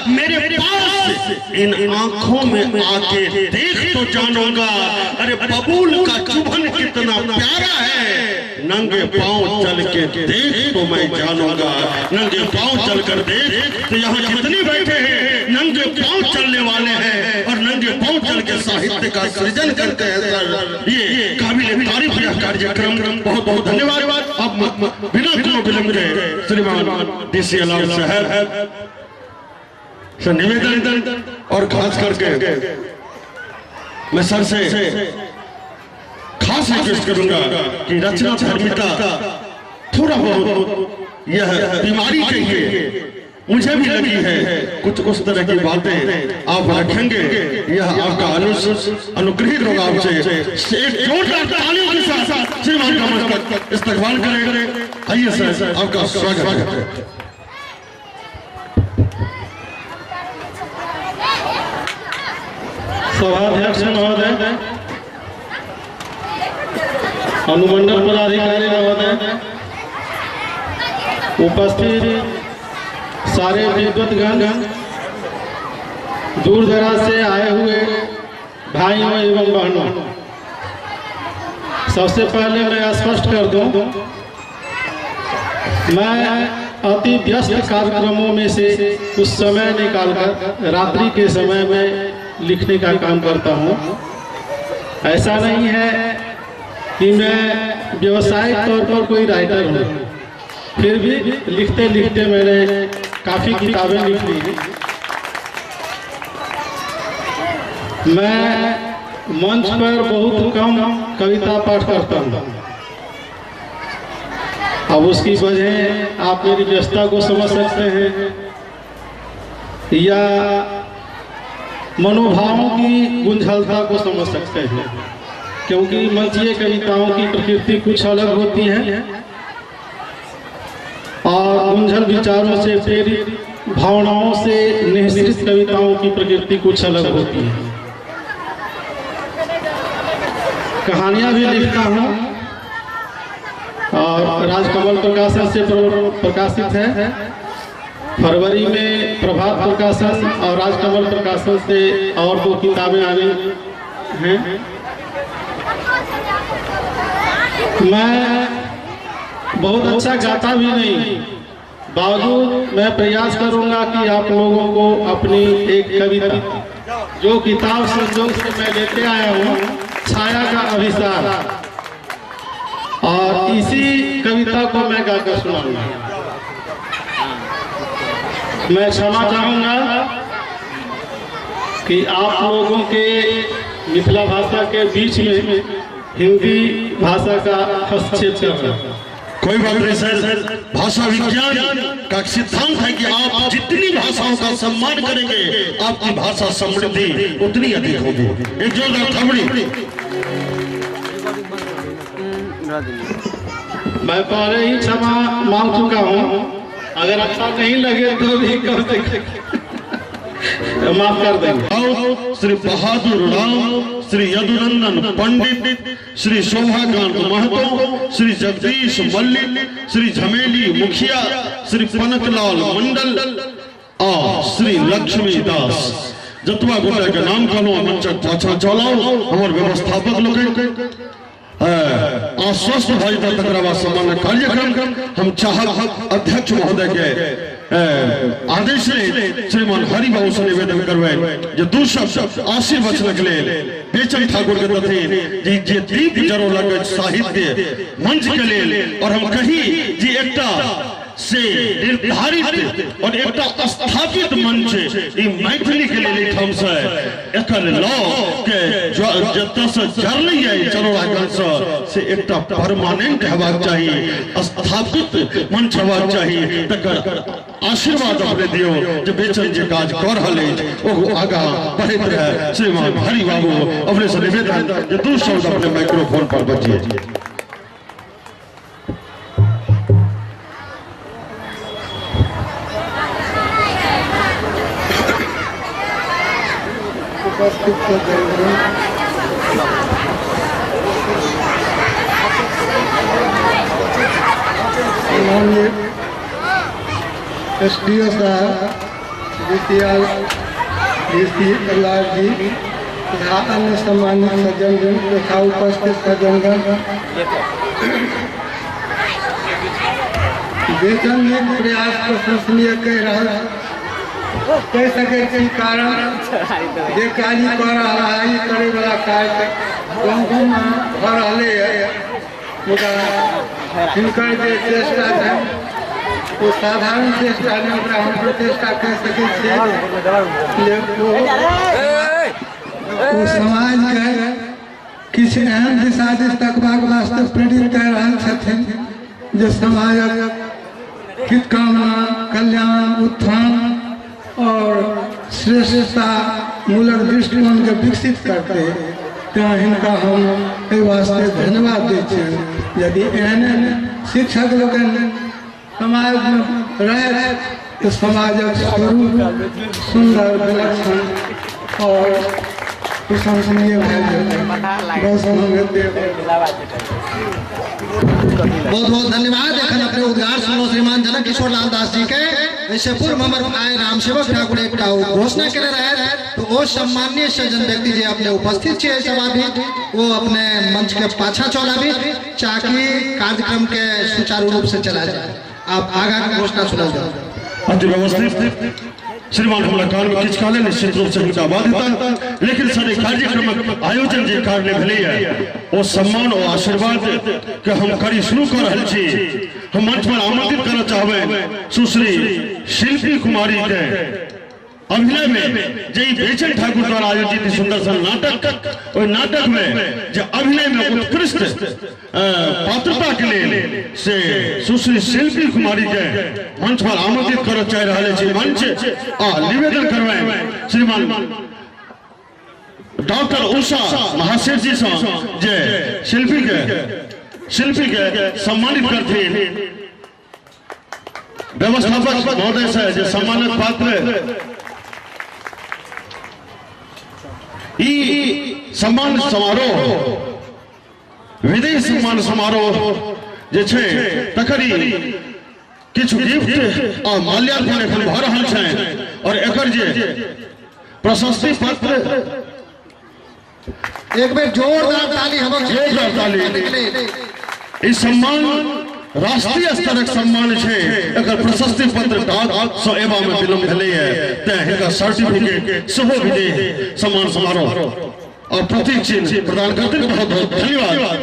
मेरे पास इन आंखों में आके देख तो जानूंगा। अरे बबूल का चुभन कितना प्यारा है, नंगे पांव चल के देख तो मैं जानूंगा, नंगे पांव चल कर देख। तो यहाँ जितने बैठे हैं नंगे पांव चलने वाले हैं और नंगे पांव चल के साहित्य का सृजन करते हैं सर। ये काबिल तारीफ यह कार्यक्रम। बहुत बहुत धन्यवाद। अब बिना कोनो विलंब के श्रीमान डीसी अलाव साहब से निवेदन और खास करके मैं सर से खास रिक्वेस्ट करूंगा कि रचना धर्मिता थोड़ा बहुत यह बीमारी चाहिए मुझे भी लगी है, कुछ उस तरह की बातें आप रखेंगे, यह आपका अनुग्रहित होगा आपसे। एक जोरदार तालियों के साथ श्रीमान का मंच इस्तकबाल करें। आइए सर, आपका स्वागत है। सभाध्यक्ष महोदय, अनुमंडल पदाधिकारी महोदय, उपस्थित सारे विद्वतगण, दूर दराज से आए हुए भाइयों एवं बहनों, सबसे पहले मैं स्पष्ट कर दूं, मैं अति व्यस्त कार्यक्रमों में से कुछ समय निकालकर रात्रि के समय में लिखने का काम करता हूं। ऐसा नहीं है कि मैं व्यवसायिक तौर पर कोई राइटर हूं, फिर भी लिखते लिखते मैंने काफ़ी किताबें लिख ली। मैं मंच पर बहुत कम कविता पाठ करता हूँ। अब उसकी वजह आप मेरी व्यस्तता को समझ सकते हैं या मनोभावों की गुंझलता को समझ सकते हैं, क्योंकि मंचीय कविताओं की प्रकृति कुछ अलग होती है और गुंझल विचारों से प्रेरित भावनाओं से निःसृत कविताओं की प्रकृति कुछ अलग होती है। कहानियाँ भी लिखता हूँ और राजकमल प्रकाशन से प्रकाशित है। फरवरी में प्रभात प्रकाशन और राजकमल प्रकाशन से और दो किताबें आनी हैं। मैं बहुत अच्छा गाता भी नहीं, बावजूद मैं प्रयास करूंगा कि आप लोगों को अपनी एक कविता, जो किताब संजोग से मैं लेते आया हूँ, छाया का अभिसार, और इसी कविता को मैं गाकर सुनाऊंगा। मैं क्षमा चाहूंगा कि आप लोगों के मिथिला भाषा के बीच में हिंदी भाषा का हस्तक्षेप कर रहा हूं। कोई बात नहीं सर, भाषा विज्ञान का सिद्धांत है कि आप जितनी भाषाओं का सम्मान करेंगे आपकी भाषा समृद्धि उतनी अधिक होगी। एक जोरदार थपड़ी। मैं पहले ही क्षमा मांग चुका हूँ, अगर अच्छा नहीं लगे तो भी कम से कम माफ कर देंगे। श्री बहादुर राम, श्री यदुनंदन पंडित, श्री शोभाकांत महतो, श्री जगदीश मल्लिक, श्री झमेली मुखिया, श्री पनकलाल मंडल आ श्री लक्ष्मी दास। जतवा गोटे के नाम कहलहुँ मंचक पाछा चलाओ। हमर व्यवस्थापक लोकनि आश्वस्त भऽ जेता तकरा बाद सामान्य कार्यक्रम हम चाहब अध्यक्ष महोदय के आदेश श्रीमान हरिबाबू से निवेदन करबै जे दू शब्द आशीर्वचनक लेल बेचन ठाकुर के दथिन जे जे दीप जरौलक साहित्य मंच के लेल, और हम कही जे एकटा से निर्धारित और एकटा स्थापित मंच ई मैथिली के लेल एहिठाम से एकर लॉ के जतऽ से जरलैया चरौड़ागंज से एकटा परमानेंट हेबाक चाही, स्थापित मंच हेबाक चाही। तकर आशीर्वाद अपने दियौ जे बेचन जे काज कऽ रहल अछि ओ आगाँ बढ़ैत रहै। श्रीमान हरिबाबू अपने से निवेदन जे दू शब्द अपने माइक्रोफोन पर बजिए। एस डी ओ साहब, D C R D C L R ji तथा अन्य सम्मानित सज्जनगण तथा उपस्थित सज्जनगण, बेचन एक प्रयास प्रशंसनीय कह सकै छी, कारण जे कार्य कऽ रहा है ई करे वाला कार्य गाँव गाँवमे भऽ रहलै है, मुदा हिनकर जे चेष्टा छै ओ साधारण चेष्टा नहि, ओकरा हम प्रचेष्टा कहि सकै छियै जे ओ समाजके किछु एहन दिशा दिस तकबाक वास्ते प्रेरित कऽ रहल छथिन जे समाजक हित कामना, कल्याण, उत्थान और श्रेष्ठता मूलक दृष्टिकोण के विकसित करते, तेँ हिनका हम एहि वास्ते धन्यवाद दै छियनि। यदि एहन शिक्षक लोकनि समाजमे रहथि तऽ समाजक स्वरूप सुन्दर, विलक्षण और प्रशंसनीय भए जेतै। बस हम एते। बहुत बहुत धन्यवाद। एखन अपने उद्गार सुनलो श्रीमान जनक किशोर लाल दास जी के। एहिसँ पूर्व हमर भाई रामसेवक ठाकुर एकटा घोषणा केने रहे, तो ओ सम्माननीय सज्जन व्यक्ति जे अपने उपस्थित छियै सभा भी, वो अपने मंच के पाछा चल आबी ताकि कार्यक्रम के सुचारू रूप से चला जाए। आप आगा के घोषणा सुनल जाओ। अति व्यवस्थित श्रीमान हमरा कान में किछु कहले, निश्चित रूप से हुनका बाध्यता, लेकिन सर कार्यक्रमक आयोजन जे कारण भेलैया ओ सम्मान और आशीर्वाद के हम करी शुरू कर रहल छी। हम मंच पर आमंत्रित करना चाहबै सुश्री शिल्पी कुमारी के अभिनय में जे बेचन ठाकुर द्वारा आयोजित सुंदर सन नाटक, ओहि नाटक में जे अभिनय में उत्कृष्ट पात्रता के लेल से सुश्री शिल्पी कुमारी के मंच पर आमंत्रित करऽ चाहि रहल छी। मंच आ निवेदन करबै श्रीमान डॉक्टर उषा महासेठ जी से जे शिल्पी के सम्मानित करथिन। व्यवस्थापक महोदय से जे सम्मानक पात्र ई सम्मान समारोह विदेश सम्मान समारोह जे छै तकर किछु गिफ्ट आ माल्यार्पण एखन भऽ रहल छै और एकर जे प्रशस्ति पत्र एक बेर जोरदार ताली, हम जोरदार ताली। ई सम्मान राष्ट्रीय स्तरक सम्मान छै, एकर प्रशस्ति पत्र डाक सँ एबा में विलंब भेलैए, तें हिनका सर्टिफिकेट सेहो विदेह सम्मान समारोह और प्रतीक चिन्ह प्रदान करते। बहुत बहुत धन्यवाद।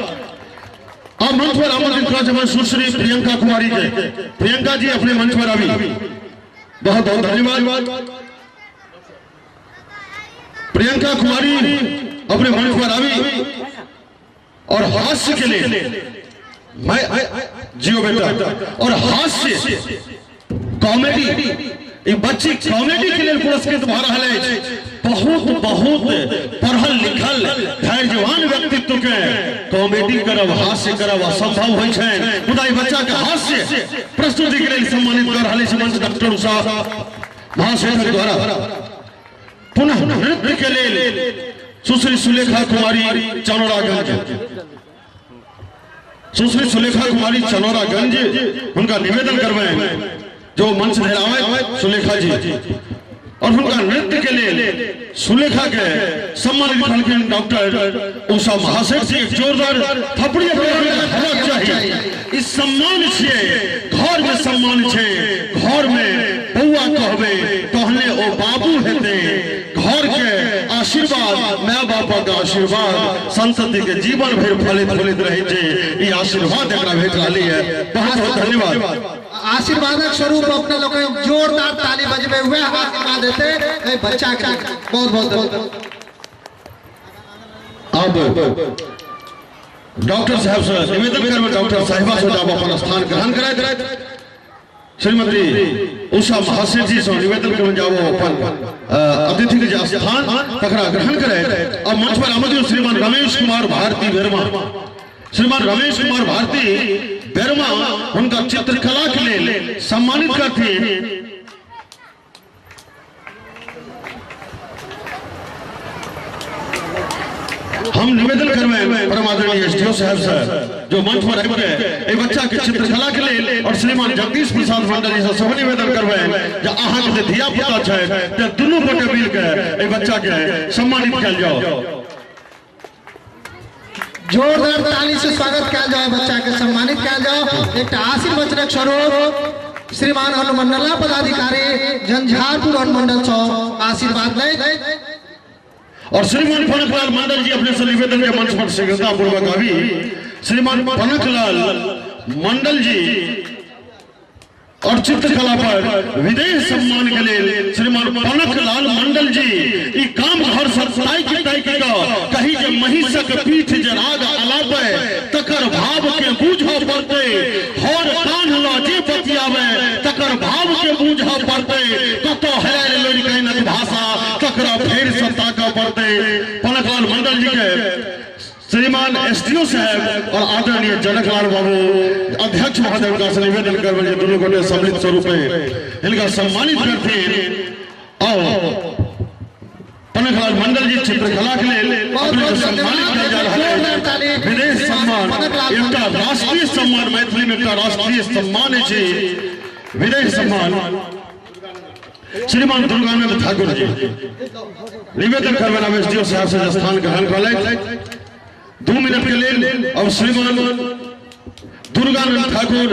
अब मंच पर आमंत्रित करा जाए सुश्री प्रियंका कुमारी के। प्रियंका जी अपने मंच पर आबी। बहुत बहुत धन्यवाद। प्रियंका कुमारी अपने मंच पर आबी और हास्य के लिए मैं जियो बेटा और हास्य कॉमेडी ई बच्ची कॉमेडी के लिए पुरस्कृत भऽ रहल अछि। बहुत बहुत पढ़ल लिखल धैर्यवान व्यक्तित्व के कॉमेडी करब हास्य करब असंभव होइ छै, मुदा ई बच्चा के हास्य प्रस्तुति के लेल सम्मानित कर रहल अछि मंच डॉक्टर उषा महासेठ द्वारा। पुनः नृत्य के लेल सुश्री सुलेखा कुमारी चनौरागंज, सुश्री सुलेखा कुमारी चनौरागंज हुनका निवेदन करबै जो मंच धरावे सुलेखा जी और हुनका नृत्य के लिए सुलेखा के सम्मानित करलखिन डॉक्टर उषा महासेठ जी। एक जोरदार थपड़ी होबाक चाही। ई सम्मान छियै, घर में सम्मान छै, घर में बौआ कहबै तहने ओ बाबू हेतै। घर के आशीर्वाद, माय बापक आशीर्वाद संतति के जीवन भरि फलित फलित रहै छै। ई आशीर्वाद एकरा भेट रहली है। बहुत बहुत धन्यवाद। आशीर्वादक स्वरूप अपने लोग जोरदार ताली बजबे हुए आशीर्वाद देते ए बच्चा के। बहुत बहुत धन्यवाद। अब डॉक्टर साहब से निवेदन करबै, डॉक्टर साहिबा से जाब अपन स्थान ग्रहण कराय। श्रीमती उषा महासेठ जी से निवेदन करबै जाब अपन अतिथि के जे स्थान तकरा ग्रहण कराय। अब मंच पर आमंत्रित श्रीमान रमेश कुमार भारती वर्मा, श्रीमान रमेश कुमार भारती वर्मा हुनका चित्रकला के लेल सम्मानित करथिन। हम निवेदन करबै परम आदरणीय एसडीओ साहब से जो मंच पर आबि के एहि बच्चा के चित्रकला के लेल और श्रीमान जगदीश प्रसाद मंडल जी से सेहो निवेदन करबै जे अहाँ के जे धिया पुता छै ते दुनू गोटे मिल के एहि बच्चा के सम्मानित कयल जाओ। जोरदार ताली से स्वागत कयल जाओ, बच्चा के सम्मानित कयल जाओ। एक आशीर्वचनक स्वरूप श्रीमान अनुमंडला पदाधिकारी झंझारपुर अनुमंडल से आशीर्वाद ले और श्रीमान पनकलाल मंडल जी अपने से निवेदन के मंच पर शीघ्रता पूर्वक आबी। श्रीमान पनकलाल मंडल जी और चित्रकला पर विदेश सम्मान के लेल श्रीमान पनकलाल मंडल जी ई काम घर से ताकि ताकि क कही जे महिषक पीठ जे राग अलापे तकर भाव के बूझऽ पड़तै। हर कतौ हेरायल लोरिकाइनक भाषा तकरा फेर सँ ताकऽ पड़तै। पनकलाल मंडल जी के श्रीमान एसडीओ साहब और आदरणीय जनकलाल बाबू अध्यक्ष महोदय हुनका से निवेदन करबै जे दुनू गोटे सम्मिलित स्वरूप हिनका सम्मानित करथिन। और पनकलाल मंडल जी चित्रकला के लेल अपने के सम्मानित कयल जा रहल है। विदेश सम्मान एकटा राष्ट्रीय सम्मान, मैथिली में एकटा राष्ट्रीय सम्मान अछि विदेश सम्मान। श्रीमान दुर्गानंद ठाकुर जी निवेदन करबै आब एसडीओ साहब से स्थान ग्रहण कऽ लैथ 2 मिनट के लेल। और श्रीमान दुर्गानंद ठाकुर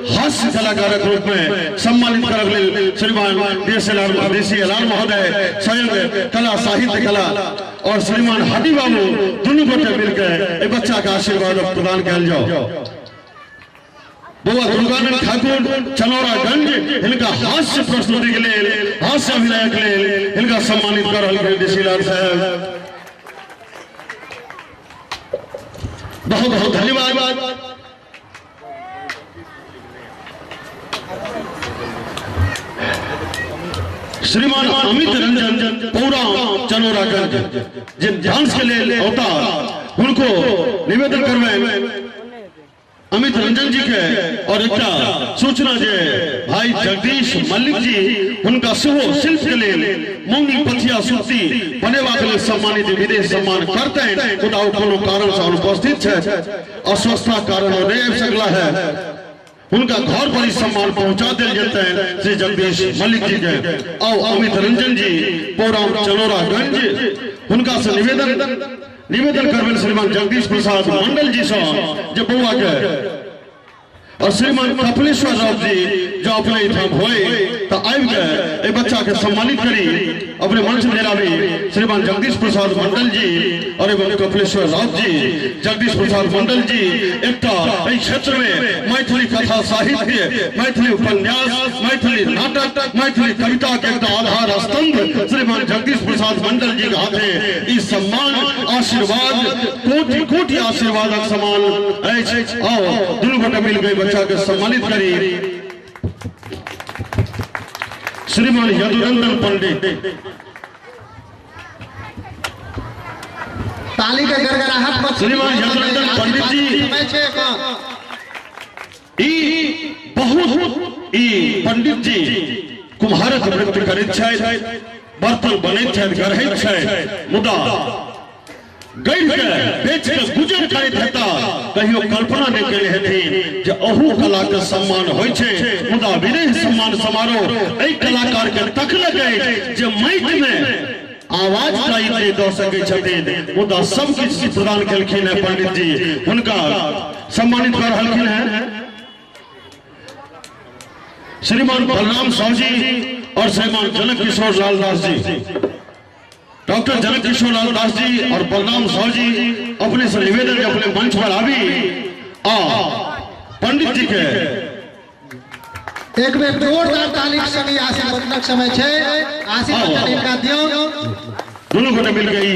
हास्य कलाकारक रूप में सम्मानित करक लेल श्रीमान डीसीएलआर महोदय स्वयं कला साहित्य कला और श्रीमान हरि बाबू दुनू गोटे मिलकर बच्चा के आशीर्वाद प्रदान कयल जाओ। बउआ दुर्गानंद ठाकुर चनौरागंज हिनका हास्य प्रस्तुति के लेल, हास्य अभिनय के लेल हिनका सम्मानित कर रहल गेल डीसीएलआर साहब। बहुत बहुत धन्यवाद। श्रीमान अमित रंजन पौरा चनौरागंज जे डांस के लेल औता उनको निवेदन करबै अमित रंजन जी के। और एकटा सूचना जे भाई जगदीश मल्लिक जी हुनका सेहो शिल्प के लेल मौनी पथिया सूती बनेबाक लेल सम्मानित विदेश सम्मान करतनि, मुदा ओ कोनो कारण से अनुपस्थित छथि, अस्वस्थता कारण ओ नहि आबि सकला है। हुनका घर पर ही सम्मान पहुंचा दिल जेतनि श्री जगदीश मल्लिक जी के। और अमित रंजन जी पौराम चनौरागंज हुनका से निवेदन करबनि श्रीमान जगदीश प्रसाद मंडल जी से जे बउआ के और श्रीमान कपिलेश्वर राव जी जो अपने एहिठाम होय तो आबि के एहि बच्चा के सम्मानित करी अपने मंच पर आबी श्रीमान जगदीश प्रसाद मंडल जी और एवं कपिलेश्वर राव जी। जगदीश प्रसाद मंडल जी एकटा एहि क्षेत्र में मैथिली कथा साहित्य, मैथिली उपन्यास, मैथिली नाटक, मैथिली कविता के एकटा आधार स्तंभ श्रीमान जगदीश प्रसाद मंडल जी के हाथे ई सम्मान आशीर्वाद कोटि कोटि आशीर्वादक समान अछि। आओ दुनू गोटे मिल गई बच्चा के सम्मानित करी। श्रीमान यदुनंदन पंडित ताली के गड़गड़ाहट पर श्रीमान यदुनंदन पंडित जी ई बहुत ई पंडित जी कुम्हारक वृत्ति करैत छथि, बर्तन बनैत छथि, गढ़ैत छथि, मुदा गढ़ि के बेच के गुजर करैत हेता कहियो कल्पना नहीं केने हेथिन जे अहू कला के सम्मान होइ छै। मुदा विदेश सम्मान समारोह एहि कलाकार के तकलक अछि जे माइक में आवाज टाइप नहीं दऽ सकै छथिन, मुदा सब किछु प्रदान केलखिन है पंडित जी, हुनका सम्मानित कर रहलखिन है श्रीमान बलराम साहु जी और श्रीमान जनक किशोर लाल दास जी। डॉक्टर जनक किशोर लाल दास जी और बलराम साहु जी अपने से निवेदन के अपने मंच पर आबी आ पंडित जी के एक बेर जोरदार ताली के संग आशीर्वचनक समय छै, आशीर्वचन हिनका दियौ। दोनों गोटे मिल गई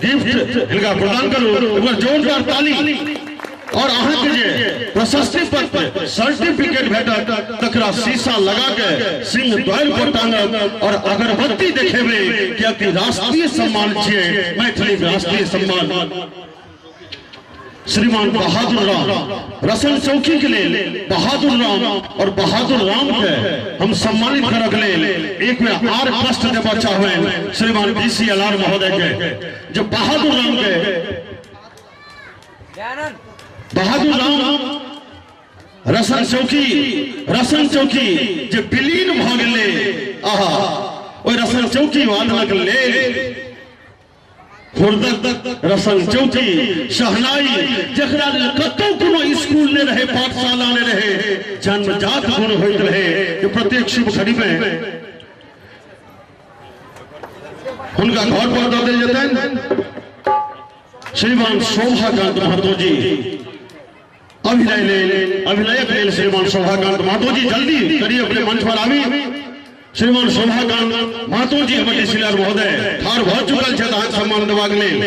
गिफ्ट हिनका प्रदान करू, एक बार जोरदार ताली। और अहाँ के जे प्रशस्ति पत्र सर्टिफिकेट भेटत तकरा शीशा लगा के सिंह द्वार पर टांगब और अगरबत्ती देखेबै कियाकि राष्ट्रीय सम्मान छियै, मैथिली राष्ट्रीय सम्मान। श्रीमान बहादुर राम रसन चौकी के लेल बहादुर राम और बहादुर राम के हम सम्मानित करक लेल एक बेर आर कष्ट देबऽ चाहबनि श्रीमान डीसीएलआर महोदय के, जे बहादुर राम के बहादुर राम रसन चौकी, रसन चौकी जे विलीन भऽ गेलै, आहा ओहि रसन चौकी वादनक लेल खुर्दक रसन चौकी शहनाई जकरा लेल कतौ कोनो स्कूल नहि रहै, पाठशाला नहि रहै, जन्मजात गुण होइत रहै जे प्रत्येक शुभ घड़ी में हुनका घर पर दऽ देल जेतनि। श्रीमान शोभाकांत महतो जी अभिनय लेल, अभिनयक लेल श्रीमान शोभाकांत महतो जी जल्दी करिए अपने मंच पर आबी। श्रीमान शोभाकांत महतो जी हमर डीसीआर महोदय ठाढ़ भऽ चुकल छथि अहाँके सम्मान देबाक लेल।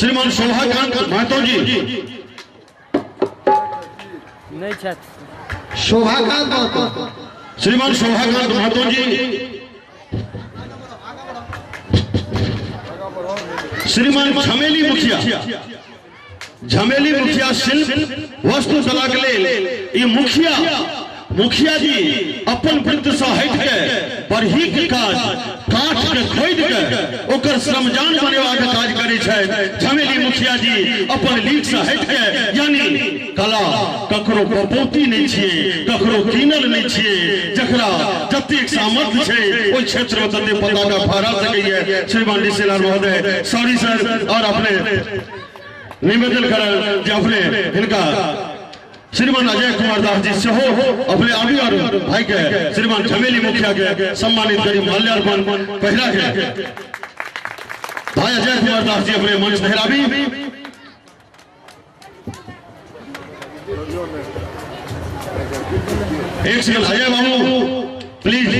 श्रीमान शोभाकांत महतो जी नहीं छथि, शोभाकांत महतो, श्रीमान शोभाकांत महतो जी, श्रीमान झमेली मुखिया, झमेली मुखिया शिल्प वस्तु कला के लेल ई मुखिया मुखिया जी अपन वृत्त से हट के बरही के काज काठ के खोद के ओकर श्रमजान बनेबा के काज करे छै। झमेली मुखिया जी अपन लीक से हट के, यानी कला ककरो बपौती नहीं छियै, ककरो कीनल नहीं छियै, जकरा जतेक सामर्थ्य छै ओहि क्षेत्र में तते पताका फहरा सकैए। श्रीमान ऋषिलाल महोदय, सॉरी सर, और अपने निवेदन करल जे अपने हिनका श्रीमान अजय कुमार दास जी सेहो अपने आबी और भाई के श्रीमान झमेली मुखिया के सम्मानित करी माल्यार्पण पहिरा के भाई अजय कुमार दास जी अपने मंच धरि आबी। एक सेकंड अजय बाबू प्लीज।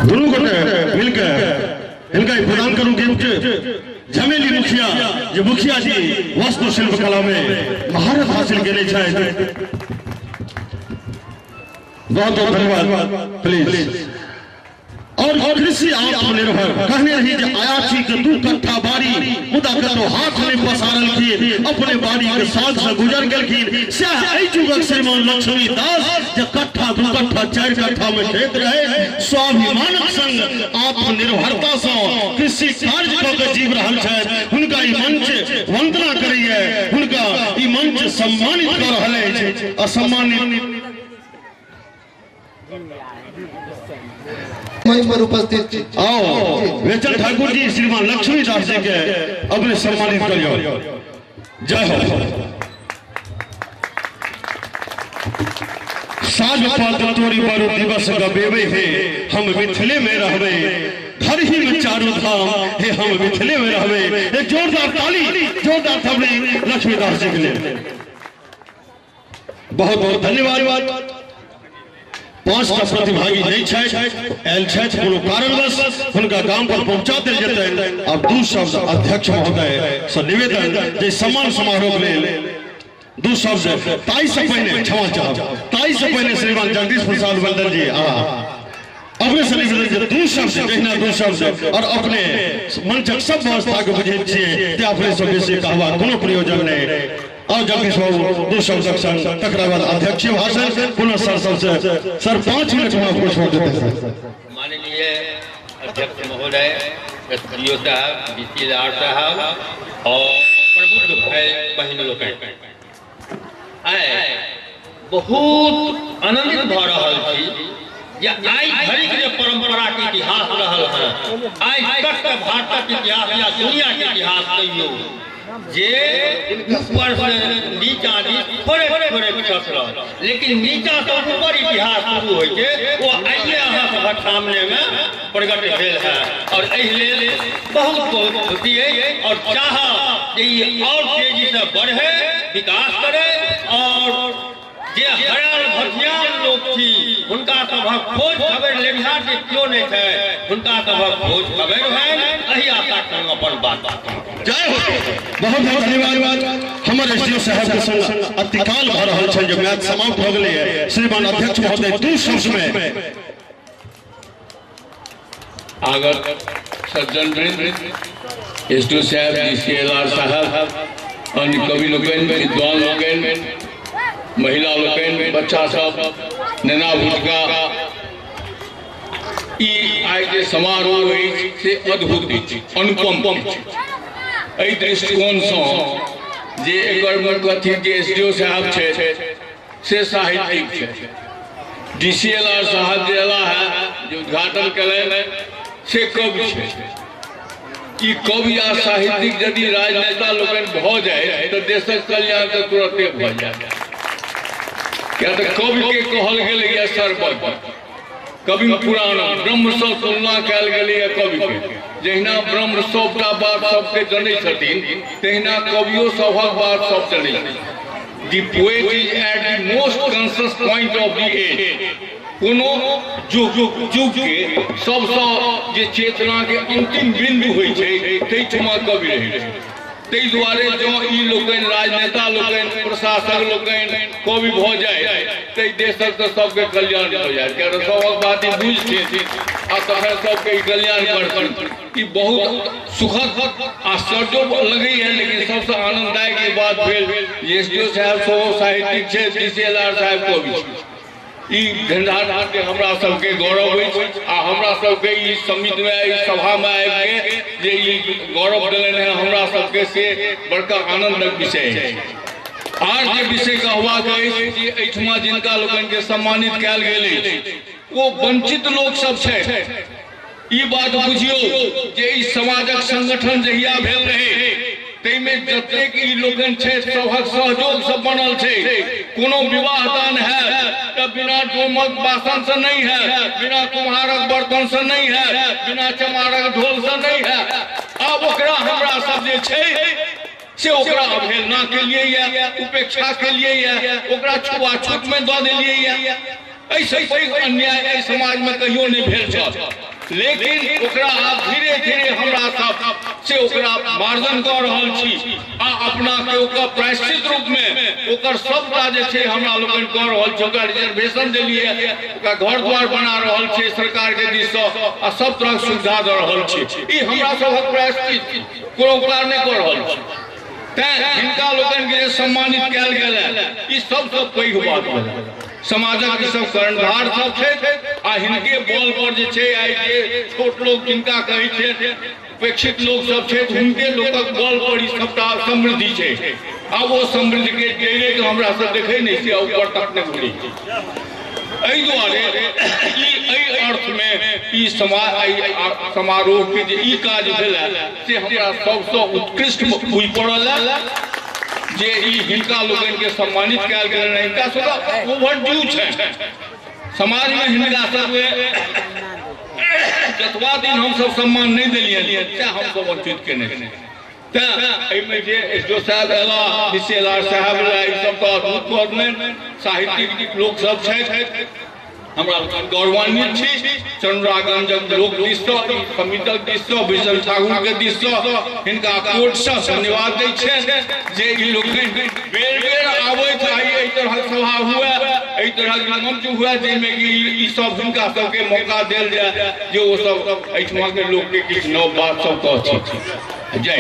दोनों गोटे मिलकर इनका प्रदान करूं गिफ्ट। झमेली मुखिया जे मुखिया जी वस्तु शिल्प कला में महारत हासिल केने छथि, बहुत बहुत धन्यवाद प्लीज। और कृषि आत्मनिर्भर कहने रही जे अयाची के 2 कट्ठा बाड़ी मुदा कतौ हाथ नहीं पसारलखिन, अपने बाड़ी के साथ से गुजर गेलखिन। सएह एहि युगक श्रीमान लक्ष्मी दास जे कट्ठा 2 कट्ठा 4 कट्ठा में खेत रहे, स्वाभिमानक संग आत्मनिर्भरता से कृषि कार्य कऽ के जीव रहल छथि। हुनका ई मंच वंदना करैए, हुनका ई मंच सम्मानित कऽ रहल अछि। असम्मानित मंच पर उपस्थित आओ वेचन ठाकुर जी श्रीमान लक्ष्मी दास जी के अपने सम्मानित करियो। जय हो। साग पात तोरी बरु दिवस गबेबे हे, हम मिथिले में रहबे, घर ही में चारू धाम हे, हम मिथिले में रहबे। एक जोरदार ताली, जोरदार थपड़ी लक्ष्मी दास जी के लिए। बहुत बहुत धन्यवाद। 5 टा प्रतिभागी नहीं छथि, आयल छथि कोनो कारणवश हुनका गाम पर पहुंचा देल जेतनि। आब 2 शब्द अध्यक्ष महोदय से निवेदन जे सम्मान समारोह लेल 2 शब्द ताहि से पहिने क्षमा चाहब, ताहि से पहिने श्रीमान जगदीश प्रसाद मंडल जी अपने से निवेदन जे 2 शब्द, जहिना 2 शब्द और अपने मंचक सब व्यवस्था के बुझैत छियै ते अपने से बेसी कहबाक कोनो प्रयोजन नहीं। और जगदीश बाबू 2 शब्दक संग तकरा बाद अध्यक्षीय भाषण पुनः सर सबसे सर 5 मिनट में आपको छोड़ देते हैं। माननीय अध्यक्ष महोदय, एसडीओ साहब, बीसीआर साहब और प्रबुद्ध भाई बहन लोकनि, आइ बहुत आनंदित भऽ रहल छी जे आइ धरिक जे परंपरा के इतिहास रहल हँ, आइ तक के भारतक इतिहास या दुनिया के इतिहास कहियौ जे ऊपर से नीचा थोड़े थोड़े खसरल, लेकिन नीचा से ऊपर इतिहास शुरू होइ छै, ओ आइए अहाँ सभक सामने में प्रकट भेल है। और एहि लेल बहुत बहुत खुशी अछि और चाहब जे ई और तेजी से बढ़े, विकास करे और जे हराल भथियाल लोक छी हुनका सभक खोज खबर लेनिहार जे केओ नहि छै, हुनका सभक खोज खबर होइन, एहि आशा संग अपन बात। जय हो। बहुत बहुत धन्यवाद। हमर एसडीओ साहब के संग अतिकाल भऽ रहल छल जे मैच समाप्त भऽ गेलै। श्रीमान अध्यक्ष महोदय 2 शब्द में। आगत सज्जन वृंद, एसडीओ साहब, डीसीएलआर साहब, अन्य कवि लोकनि, विद्वान लोकनि, महिला लोकनि, बच्चा सब, नेना भुटका, ई आइ जे समारोह अछि से अद्भुत अछि, अनुपम अछि। एहि दृष्टिकोणसँ जे एकर मुख्य अतिथि एसडीओ साहब छथि से साहित्यिक छथि, डीसीएलआर साहब जे अयला है जे उद्घाटन कयलनि से कवि छथि। ई कवि आ साहित्यिक यदि राजनेता लोकनि भऽ जाय तऽ देशक कल्याण तऽ तुरते भऽ जाय। किया तऽ कवि के कहल गेलैए सर्वज्ञ, कवि पुराण ब्रह्मसँ तुलना कयल गेलैए कवि के। जहिना ब्रह्म सबटा बात सबके जनै छथिन तहिना कवियो सभक बात सब जनै छथिन। The poet is at the most conscious point of the age. कोनो युग युग के सबसँ जे चेतना के अंतिम बिंदु होइ छै ताहिठुमा कवि रहै छै। ताहि दुआरे जँ ई लोकनि राजनेता लोकनि प्रशासक लोकनि कवि भऽ जाय तऽ देशक तऽ सबके कल्याण भऽ जायत, किया तऽ सबक बात ई बुझथिन आ तखन सबके ई कल्याण करथिन। ई बहुत सुखद आश्चर्यो लगैए, लेकिन सबसँ आनंददायक ई बात भेल जे एस डी ओ साहब सेहो साहित्यिक छथि, डी सी एल आर साहब कवि छथि। ई झंझारपुरके हमरा सबके गौरव अछि आ हमरा सबके ई समितिमे ई सभामे आबिके जे ई गौरव देलनि हेँ हमरा सबके, से बड़का आनन्दक विषय अछि। आर जे विषय कहबाक अछि जे एहिठमा जिनका लोकनिके सम्मानित कयल गेल अछि ओ वंचित लोक सब छथि। ई बात बुझियौ जे ई समाजक संगठन जहिया भेल रहै ताहिमे जतेक ई लोकनि छथि सभक सहयोगसँ बनल छै। कोनो विवाह दान हैत तऽ बिना डोमक बासनसँ नहि हैत, बिना कुम्हारक बर्तनसँ नहि हैत, बिना चमारक ढोलसँ नहि हैत। आब ओकरा हमरा सब जे छै से ओकरा अवहेलना केलियै यऽ, उपेक्षा केलियै यऽ, ओकरा छुआछूतमे दऽ देलियै यऽ। एहिसँ पैघ अन्याय एहि समाजमे कहियो नहि भेल छल, लेकिन ओकरा आब धीरे धीरे हमरा सब से ओकरा मार्जन कऽ रहल छी आ अपनाके ओकर प्रायश्चित रूपमे ओकर सबटा जे छै हमरा लोकनि कऽ रहल छी। ओकरा रिजर्वेशन देलियै, ओकरा घर द्वार बना रहल छै सरकारके दिससँ आ सब तरहक सुविधा दऽ रहल छी। ई हमरा सभक प्रायश्चित, कोनो ओकरा नहि कऽ रहल छी। तैं हिनका लोकनिके जे सम्मानित कयल गेल है ई सबसँ पैघ बात भेल। समाजक ई सब कर्णधार सब छथि आ हिनके बल पर जे छै आइ जे छोट लोक जिनका कहै छै उपेक्षित लोक सब छथि हुनके लोकक बल पर ई सबटा समृद्धि छै। आब ओ समृद्धिके जड़िके हमरा सब देखै नहि छियै, ऊपर तक नहि घुरै छै। एहि दुआरे ई एहि अर्थमे ई समारोह के जे ई काज भेल है से हमरा सबसँ उत्कृष्ट बुझि पड़ल है जे ई हिनका लोकनिके सम्मानित कयल गेल है। हिनका सबके ओवर ड्यू छै समाजमे, हिनका सबके जतबा दिन हमसब सम्मान नहि देलियनि सएह हमसब वंचित केने छी। तैं एहिमे जे एस डी ओ साहब अयला, डी सी एल आर साहब अयला, ई सब तऽ अद्भुत कहलनि, साहित्यिक लोक सब छथि, हमरा लोकनि गौरवान्वित छी। चनौरागंजक लोक दिससँ, समितिक दिससँ, विजन ठाकुरके दिससँ हिनका कोर्टसँ धन्यवाद दै छियनि जे ई लोकनि बेर बेर आबैत आइ एहि तरहक सभा हुए, एहि तरहक मंच हुए जाहिमे कि ई सब हिनका सबके मौका देल जाय जे ओ सब एहिठमाके लोकके किछु नव बात सब कहथिन। जय।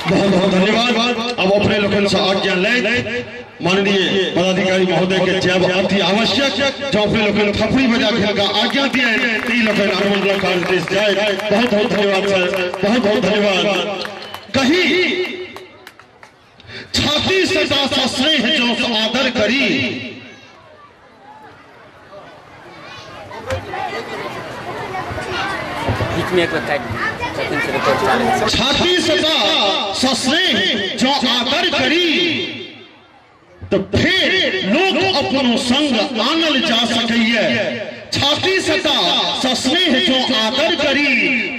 बहुत बहुत धन्यवाद। अब अपने लोकनि से आज्ञा लैत माननीय पदाधिकारी महोदय के जब अति आवश्यक जो अपने लोकनि थपड़ी बजा के हिनका आज्ञा दिए ई लोकनि अनुमंडल कार्य जाय। बहुत बहुत धन्यवाद सर, बहुत बहुत धन्यवाद। कही छाती सदा सस्नेह जो आदर करी, छाती सदा सस्नेह जो आदर करी तो फिर लोग अपनों संग आनल जा सकैए। छाती सदा सस्नेह जो आदर करी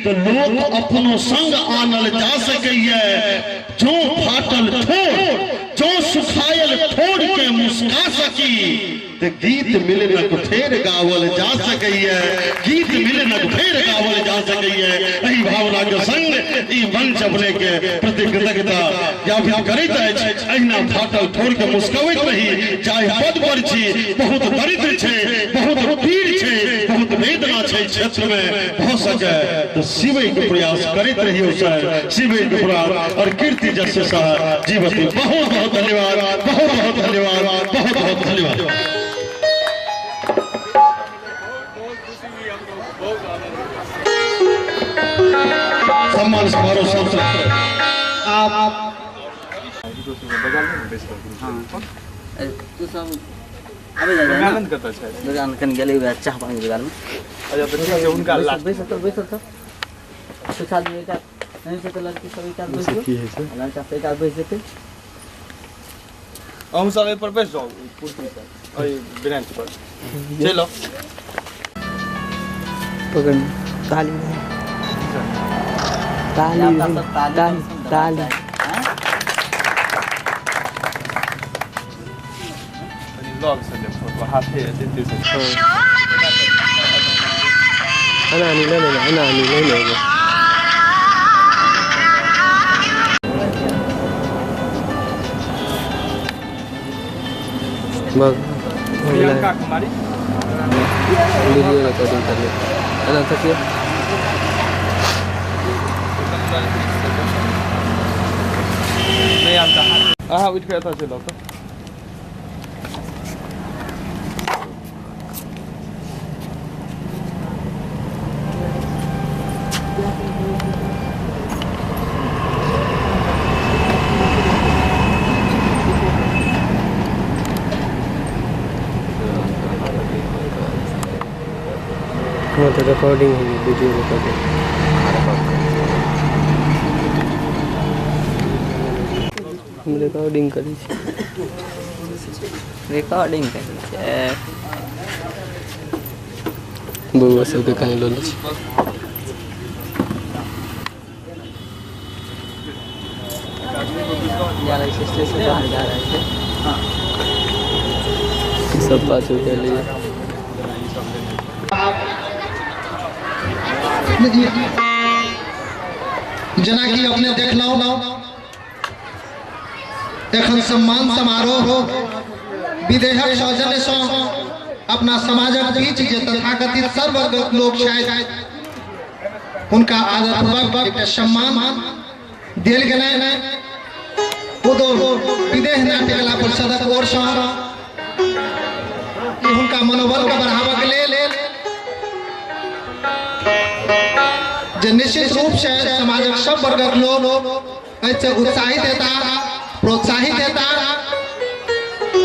तो लोग अपनों संग आनल जा सकैए। जो फाटल ठोर जो सुखायल ठोर के मुस्का सकी तो गीत मिलनक फेर गावल जा सकैए, गीत मिलनक फेर गावल जा सकैए। एहि भावना के संग ई मंच अपने के प्रति कृतज्ञता ज्ञापित करैत अछि। एहिना फाटल ठोर के मुस्कबैत रही, चाहे पद पर छी, बहुत दरिद्र छै, बहुत पीर छै, बहुत वेदना छै क्षेत्र में, भऽ सके तो सिबै के प्रयास करैत रहियौ सर, सिबै के प्रयास और कीर्ति जस सह जीवती। बहुत बहुत धन्यवाद, बहुत बहुत धन्यवाद, बहुत बहुत धन्यवाद। सम्मान समारोह सबसे आप चाह पानी बजार में अहूँ सब एहि पर बैस जाउ, कुर्सी पर, एहि बेंच पर चलो। ताली ताली ताली ताली। लग से फोटो हाथे देते से अना नहीं ले लेना, अना नहीं ले लेना। प्रियंका कुमारी। वीडियो रिकॉर्डिंग कर ले। एना तकियो। नहीं आता। हाँ उठ के आता चलो तो। तो रिकॉर्डिंग हुई, वीडियो रिकॉर्डिंग। हम रिकॉर्डिंग करी छी, रिकॉर्डिंग करी छी। बउआ सबके कनी लऽ लै छी। जा रहल छै स्टेशन बाहर जा रहल छै। सब पाछू के लिए जेना कि अपने देखलहुँ एखन सम्मान समारोह विदेहक सौजन्य सँ अपना समाजक बीच जे तथाकथित सर्ववर्गक लोक छथि हुनका आदरपूर्वक एकटा सम्मान देल गेलनि। विदेह नाट्यकला परिषदक ओर सँ हुनका मनोबल के बढ़ाबऽ के लेल जे निश्चित रूप से समाजक सब वर्गक लोग एहिसँ उत्साहित हेता, प्रोत्साहित हेता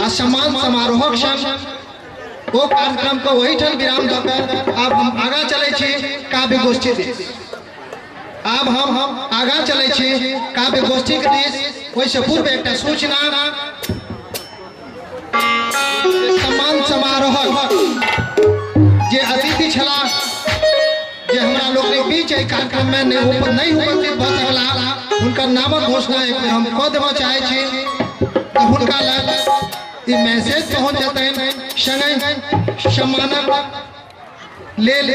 आ सम्मान समारोहक संग ओ कार्यक्रम के ओहिठाम विराम दऽ कऽ आब हम आगाँ चलै छी काव्य गोष्ठी दिस। आब हम आगाँ चलै छी काव्य गोष्ठीके दिस। ओहिसँ पूर्व एकटा सूचना, सम्मान समारोहक जे अतिथि छलाह जे हमरा लोकनिक बीच एहि कार्यक्रम में नहीं उपस्थित भऽ सकला, हुनकर नामक घोषणा एक बेर हम कऽ देबऽ चाहै छी तऽ हुनका लग ई मैसेज पहुँच जेतनि। संगहि सम्मानक लेल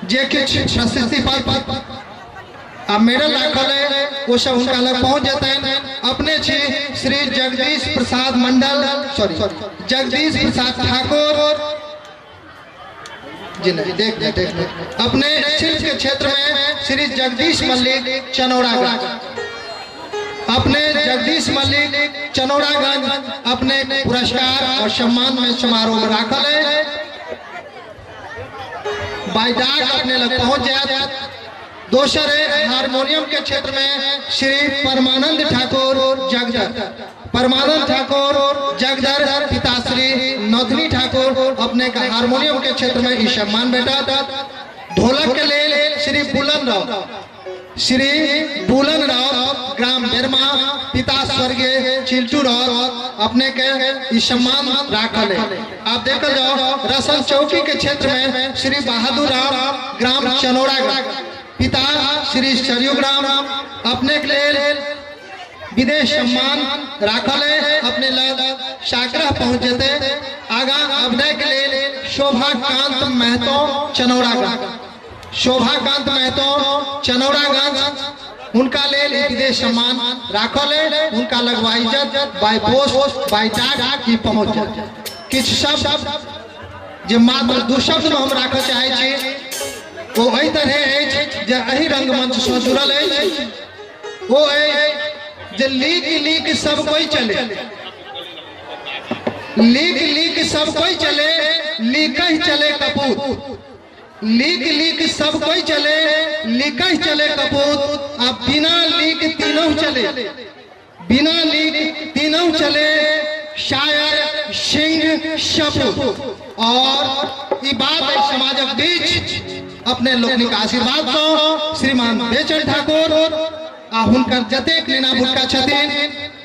जे किछु प्रशस्ति पत्र आ मेडल राखल है ओ सब हुनका लग पहुँच जेतनि। अपने छी श्री जगदीश प्रसाद मंडल, सॉरी जगदीश प्रसाद ठाकुर जी नहीं, देख ले देख ले। अपने शिल्प के क्षेत्र में श्री जगदीश मल्लिक चनौरागंज, अपने जगदीश मल्लिक चनौरागंज अपने पुरस्कार और सम्मान में समारोह में राखल है। बाई डाक अपने लग पहुंच जाए। दोसर है हारमोनियम के क्षेत्र में श्री परमानंद ठाकुर जगधर, परमानंद ठाकुर जगधर पिता श्री नौधनी ठाकुर अपने का हारमोनियम के क्षेत्र में सम्मान भेटा। ढोलक के लेल श्री बुलन राव, श्री बुलन राव ग्राम बेरमा पिता स्वर्गीय चिल्टू राव अपने के सम्मान राखल है। आप देखल जाओ रसन चौकी के क्षेत्र में श्री बहादुर राव ग्राम चनौरा पिता श्री सरयुग राम अपने के लेल विदेश सम्मान राखल है। अपने लग साग्रह पहुँच जेते। आगा अभिनय के लेल शोभाकांत महतो चनौरागंज, शोभाकांत महतो चनौरागंज उनका लेल विदेश सम्मान राखल है। उनका लगवा इज्जत बाय पोस्ट बाय डाक की पहुँच जाए। किछु शब्द जे मात्र दू शब्द में हम राखऽ चाहै छी ओ एहि तरहे अछि जे एहि रंगमंच सँ जुड़ल अछि, ओ अछि जे लीक लीक सब कोई चले, लीक लीक सब कोई चले, लीक ही चले कपूत, लीक लीक सब कोई चले, लीक ही चले कपूत, अब बिना लीक तीनों चले, बिना लीक तीनों चले शायर सिंह सपूत। और ई बात समाजक बीच अपने लोकनिक आशीर्वाद सँ श्रीमान बेचन ठाकुर आ हुनकर जतेक नेना भुटका छथिन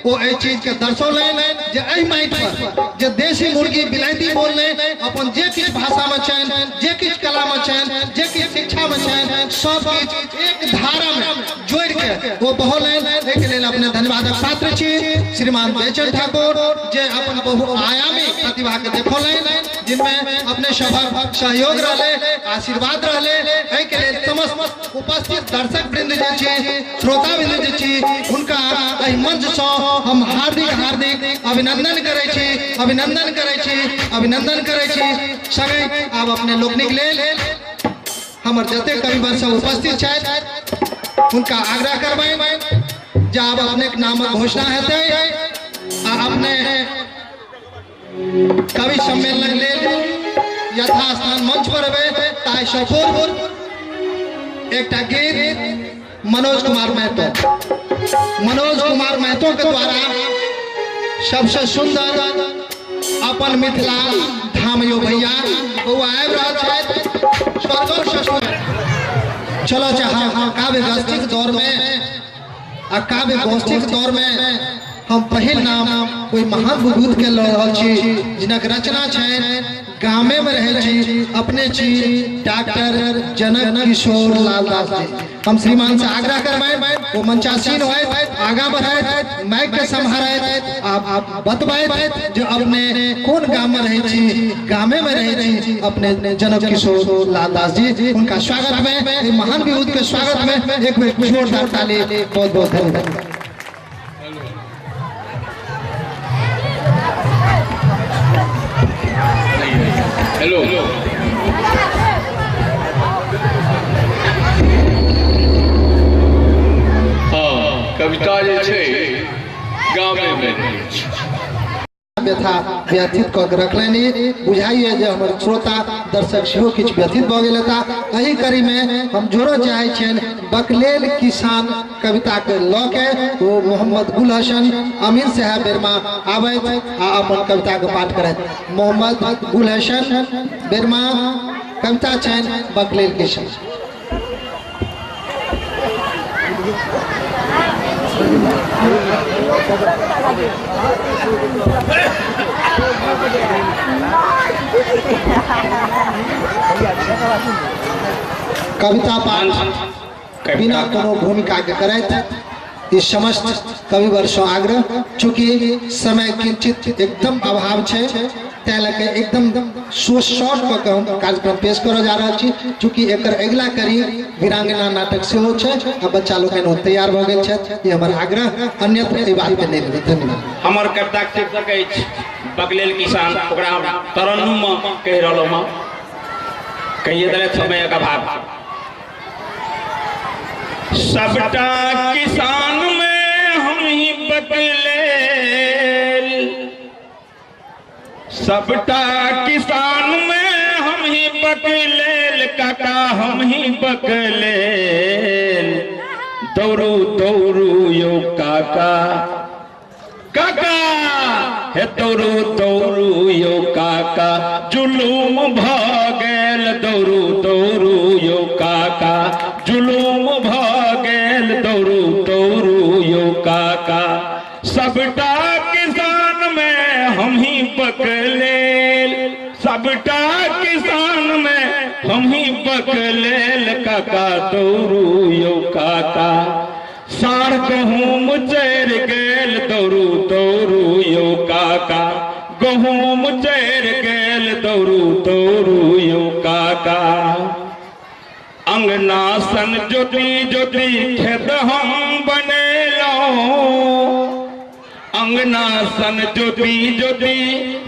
ओ एहि चीज के दर्शौलनि जे एहि माटि पर जे देशी मुर्गी बिलायती बोलने अपन जे किछु भाषा में छनि, जे किछु कला में छनि, जे किछु शिक्षा में छनि, सब किछु एक धारा में जोड़ि के ओ बहौलनि। एहिके लेल अपने धन्यवाद। आशीर्वादक पात्र छी श्रीमान बेचन ठाकुर जे अपन बहुआयामी प्रतिभा के देखौलनि, जिनमें अपने सभक सहयोग रहले, आशीर्वाद रहले। एहि के लेल समस्त उपस्थित दर्शक वृंद जे छी, श्रोता वृंद जे छी, हुनका एहि मंच सँ हम हार्दिक हार्दिक अभिनंदन करै छी, अभिनंदन करै छी, अभिनंदन करै छी। संगे आब अपने लोकनिक लेल हमर जते कविवर सब उपस्थित छथि हुनका आग्रह करबनि जे आब अपने नामक घोषणा हेतै आ अपने कवि सम्मेलन लेल यथास्थान मंच पर अबै। ताहिसँ पूर्व एकटा गीत मनोज कुमार महतो, मनोज कुमार महतो के द्वारा सबसे सुंदर अपन मिथिला धाम यो भैया बौआ आबि रहल छथि। स्वर्ग चलो चाह काव्य गोष्ठीक दौर में आ काव्य गोष्ठीक दौर में हम पहिल नाम कोई महान विभूत के लऽ रहल छी जिनक रचना छनि गामे में रहै छी अपने छी डॉक्टर जनक किशोर लाल दास जी। हम श्रीमान से आग्रह करबनि वो मंचासीन होइत आगा बढ़ैत माइक के सम्हारैत आप बतबैत जे अपने कोन गाम में रहै छी, गामे में रहै छी अपने जनक किशोर लाल दास जी। उनका स्वागत में, महान विभूत के स्वागत में एक बेर जोरदार ताली। बहुत बहुत धन्यवाद। हेलो, हाँ, कविता जे छै गामे में रहै छै। व्यथा व्यथित कऽ के रखलनि, बुझाइए जे हमर श्रोता दर्शक सेहो किछु व्यथित भऽ गेल हेता। एहि कड़ी में हम जोड़ऽ चाहै छियनि बकलेल किसान कविता के लऽ के ओ मोहम्मद गुल हसन अमीन साहब बेरमा आबैत आ अपन कविता के पाठ करैत। मोहम्मद गुल हसन बेरमा, कविता छनि बकलेल किसान। कविता पाठ बिना कोनो भूमिका के करैत ई समस्त कविवर सँ आग्रह, चूँकि समय किंचित एकदम अभाव छै तै लऽ के एकदम शॉर्ट कऽ के हम कार्यक्रम पेश करऽ जा रहल छी। चूँकि एकर अगिला कड़ी वीरांगना नाटक सेहो छै आ बच्चा लोकनि तैयार भऽ गेल छथि, ई हमर आग्रह, अन्यत्र एहि बात के नहि लेबै। धन्यवाद। हमर कविताक शीर्षक अछि बकलेल किसान, ओकरा हम तरन्नुम मे कहि रहलहुँ हँ, कहिए देलथि समयक अभाव। सबटा किसान में हम ही बकलेल, सबटा किसान में हम ही बकलेल, काका हम ही बकलेल, दौड़ू दौड़ू यो काका, काका हे दौड़ू दौड़ू यो काका, जुलूम भऽ गेल, दौड़ू दौड़ू यो काका, जुलूम भऽ गेल, दौड़ू दौड़ू यो काका, सबटा किसान में हम ही बकलेल, सबटा किसान में हम ही बकलेल, काका दौड़ू यो काका, साढ़ गहूम चढ़ गेल, दौड़ू दौड़ू यो काका, गहूम चढ़ गेल, दौड़ू दौड़ू यो काका, अंगना सन जोती जोती खेत हम बनेलहुँ, अंगना सन जोती जोती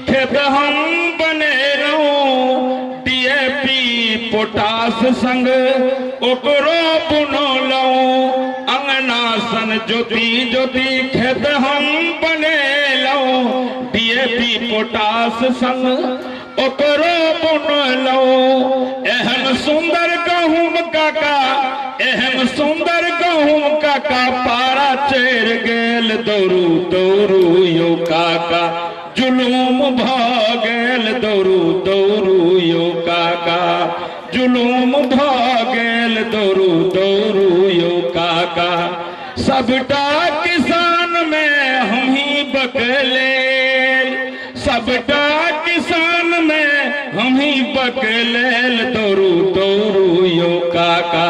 खेत हम बनेलहुँ, डीएपी पोटास संग ओकरो बुनलहुँ, अंगना सन जोती जोती खेत हम बनेलहुँ, डीएपी पोटास संग ओकरो बुनलहुँ, एहन सुंदर गहूम काका, एहन सुंदर गहूम काका, पारा चढ़ि गेल, दौड़ू दौड़ू यो काका, जुलूम भऽ गेल, दौड़ू दौड़ू यो काका, जुलूम भऽ गेल, दौड़ू दौड़ू यो काका, सबटा किसान में हम ही बकलेल, सबटा किसान में हम ही बकलेल, दौड़ू दौड़ू यो काका,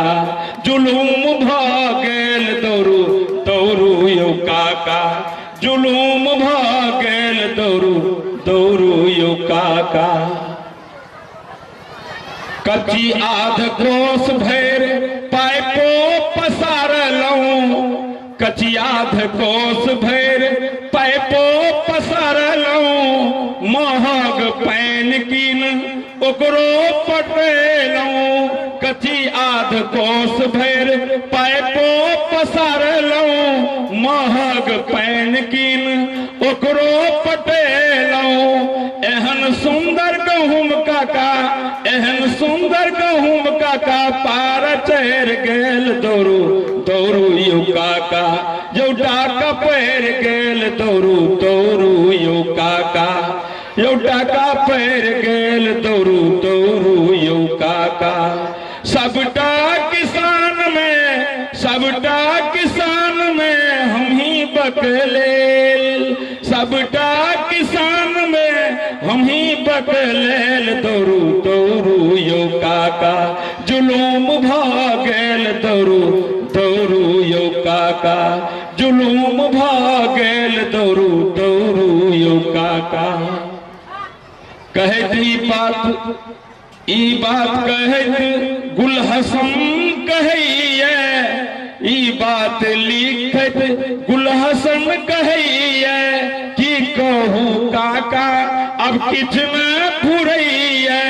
जुलूम भऽ गेल, दौड़ू दौड़ू यो काका। काका जुलूम भऽ गेल दौड़ू दौड़ू यौ काका। कच्ची आध कोस भरि पाइपो पसारलहुँ, कच्ची आध कोस भरि पाइपो पसारलहुँ, महग पानि कीन ओकरो पटेलहुँ, कच्ची आध कोस भरि पाइपो पसारलहुँ, महग पानि कीन ओकरो पटेलहुँ। एहन सुंदर गहूम काका, एहन सुंदर गहूम काका पार चढ़ि गेल दौड़ू दौड़ू यौ काका, यौ टाका पड़ि गेल दौड़ू दौड़ू यौ काका, यौ टाका पड़ि गेल दौड़ू दौड़ू यौ काका। सबटा किसान में, सबटा किसान में हमही बकलेल, सबटा किसान में हमही बकलेल दौड़ू दौड़ू यौ काका, जुलूम भऽ गेल दौड़ू दौड़ू यौ काका, जुलूम भऽ गेल दौड़ू दौड़ू यौ काका। कहैत ई बात कहैत गुलहसन कहैये, ई बात लिखैत गुलहसन कहैये, की कहू काका अब किछु ने फुरैये,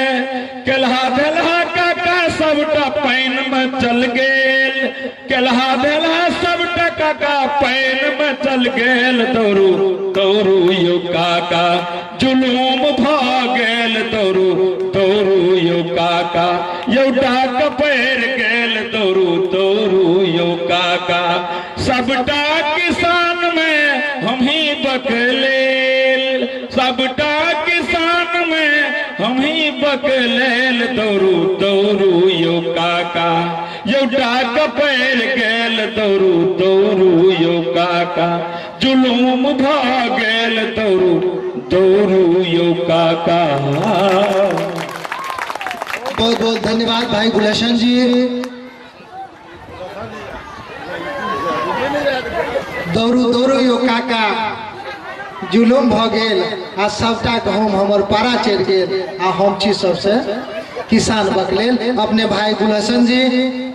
केलहा धेलहा काका सबटा पानि में चल गेल, केलहा धेलहा सबटा काका पानि में चल गेल दौड़ू दौड़ू यौ काका, जुलूम भऽ गेल दौड़ू दौड़ू यौ काका, यौ टाक पड़ि गेल दौड़ू दौड़ू यौ काका। सबटा किसान में हमही बकलेल, सबटा किसान में हमही बकलेल दौड़ू दौड़ू यौ काका, यौ टाक पड़ि गेल दौड़ू दौड़ू यौ काका, जुलूम भऽ गेल दौड़ू दौड़ू यौ काका। बहुत बहुत धन्यवाद भाई गुलशन जी। दौड़ू दौड़ू यौ काका जुलूम भऽ गेल आ सबटा गहूम हमर पारा चढ़ि गेल आ हम छी सबसे किसान बकलेल। अपने भाई गुलशन जी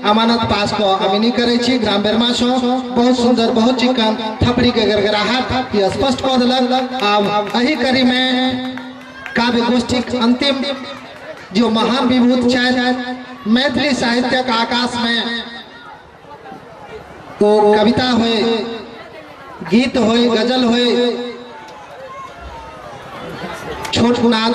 अमानत पास को अमिनी करै छी ग्राम बेरमा सँ, बहुत सुंदर बहुत चिकन थपड़ी के गड़गड़ाहट स्पष्ट कऽ देलक। आब एही कड़ी में काव्य गोष्ठीक अंतिम जो महान विभूत छथि मैथिली साहित्यक आकाश में, वो कविता होए, गीत होए, गजल होए, छोट नाथ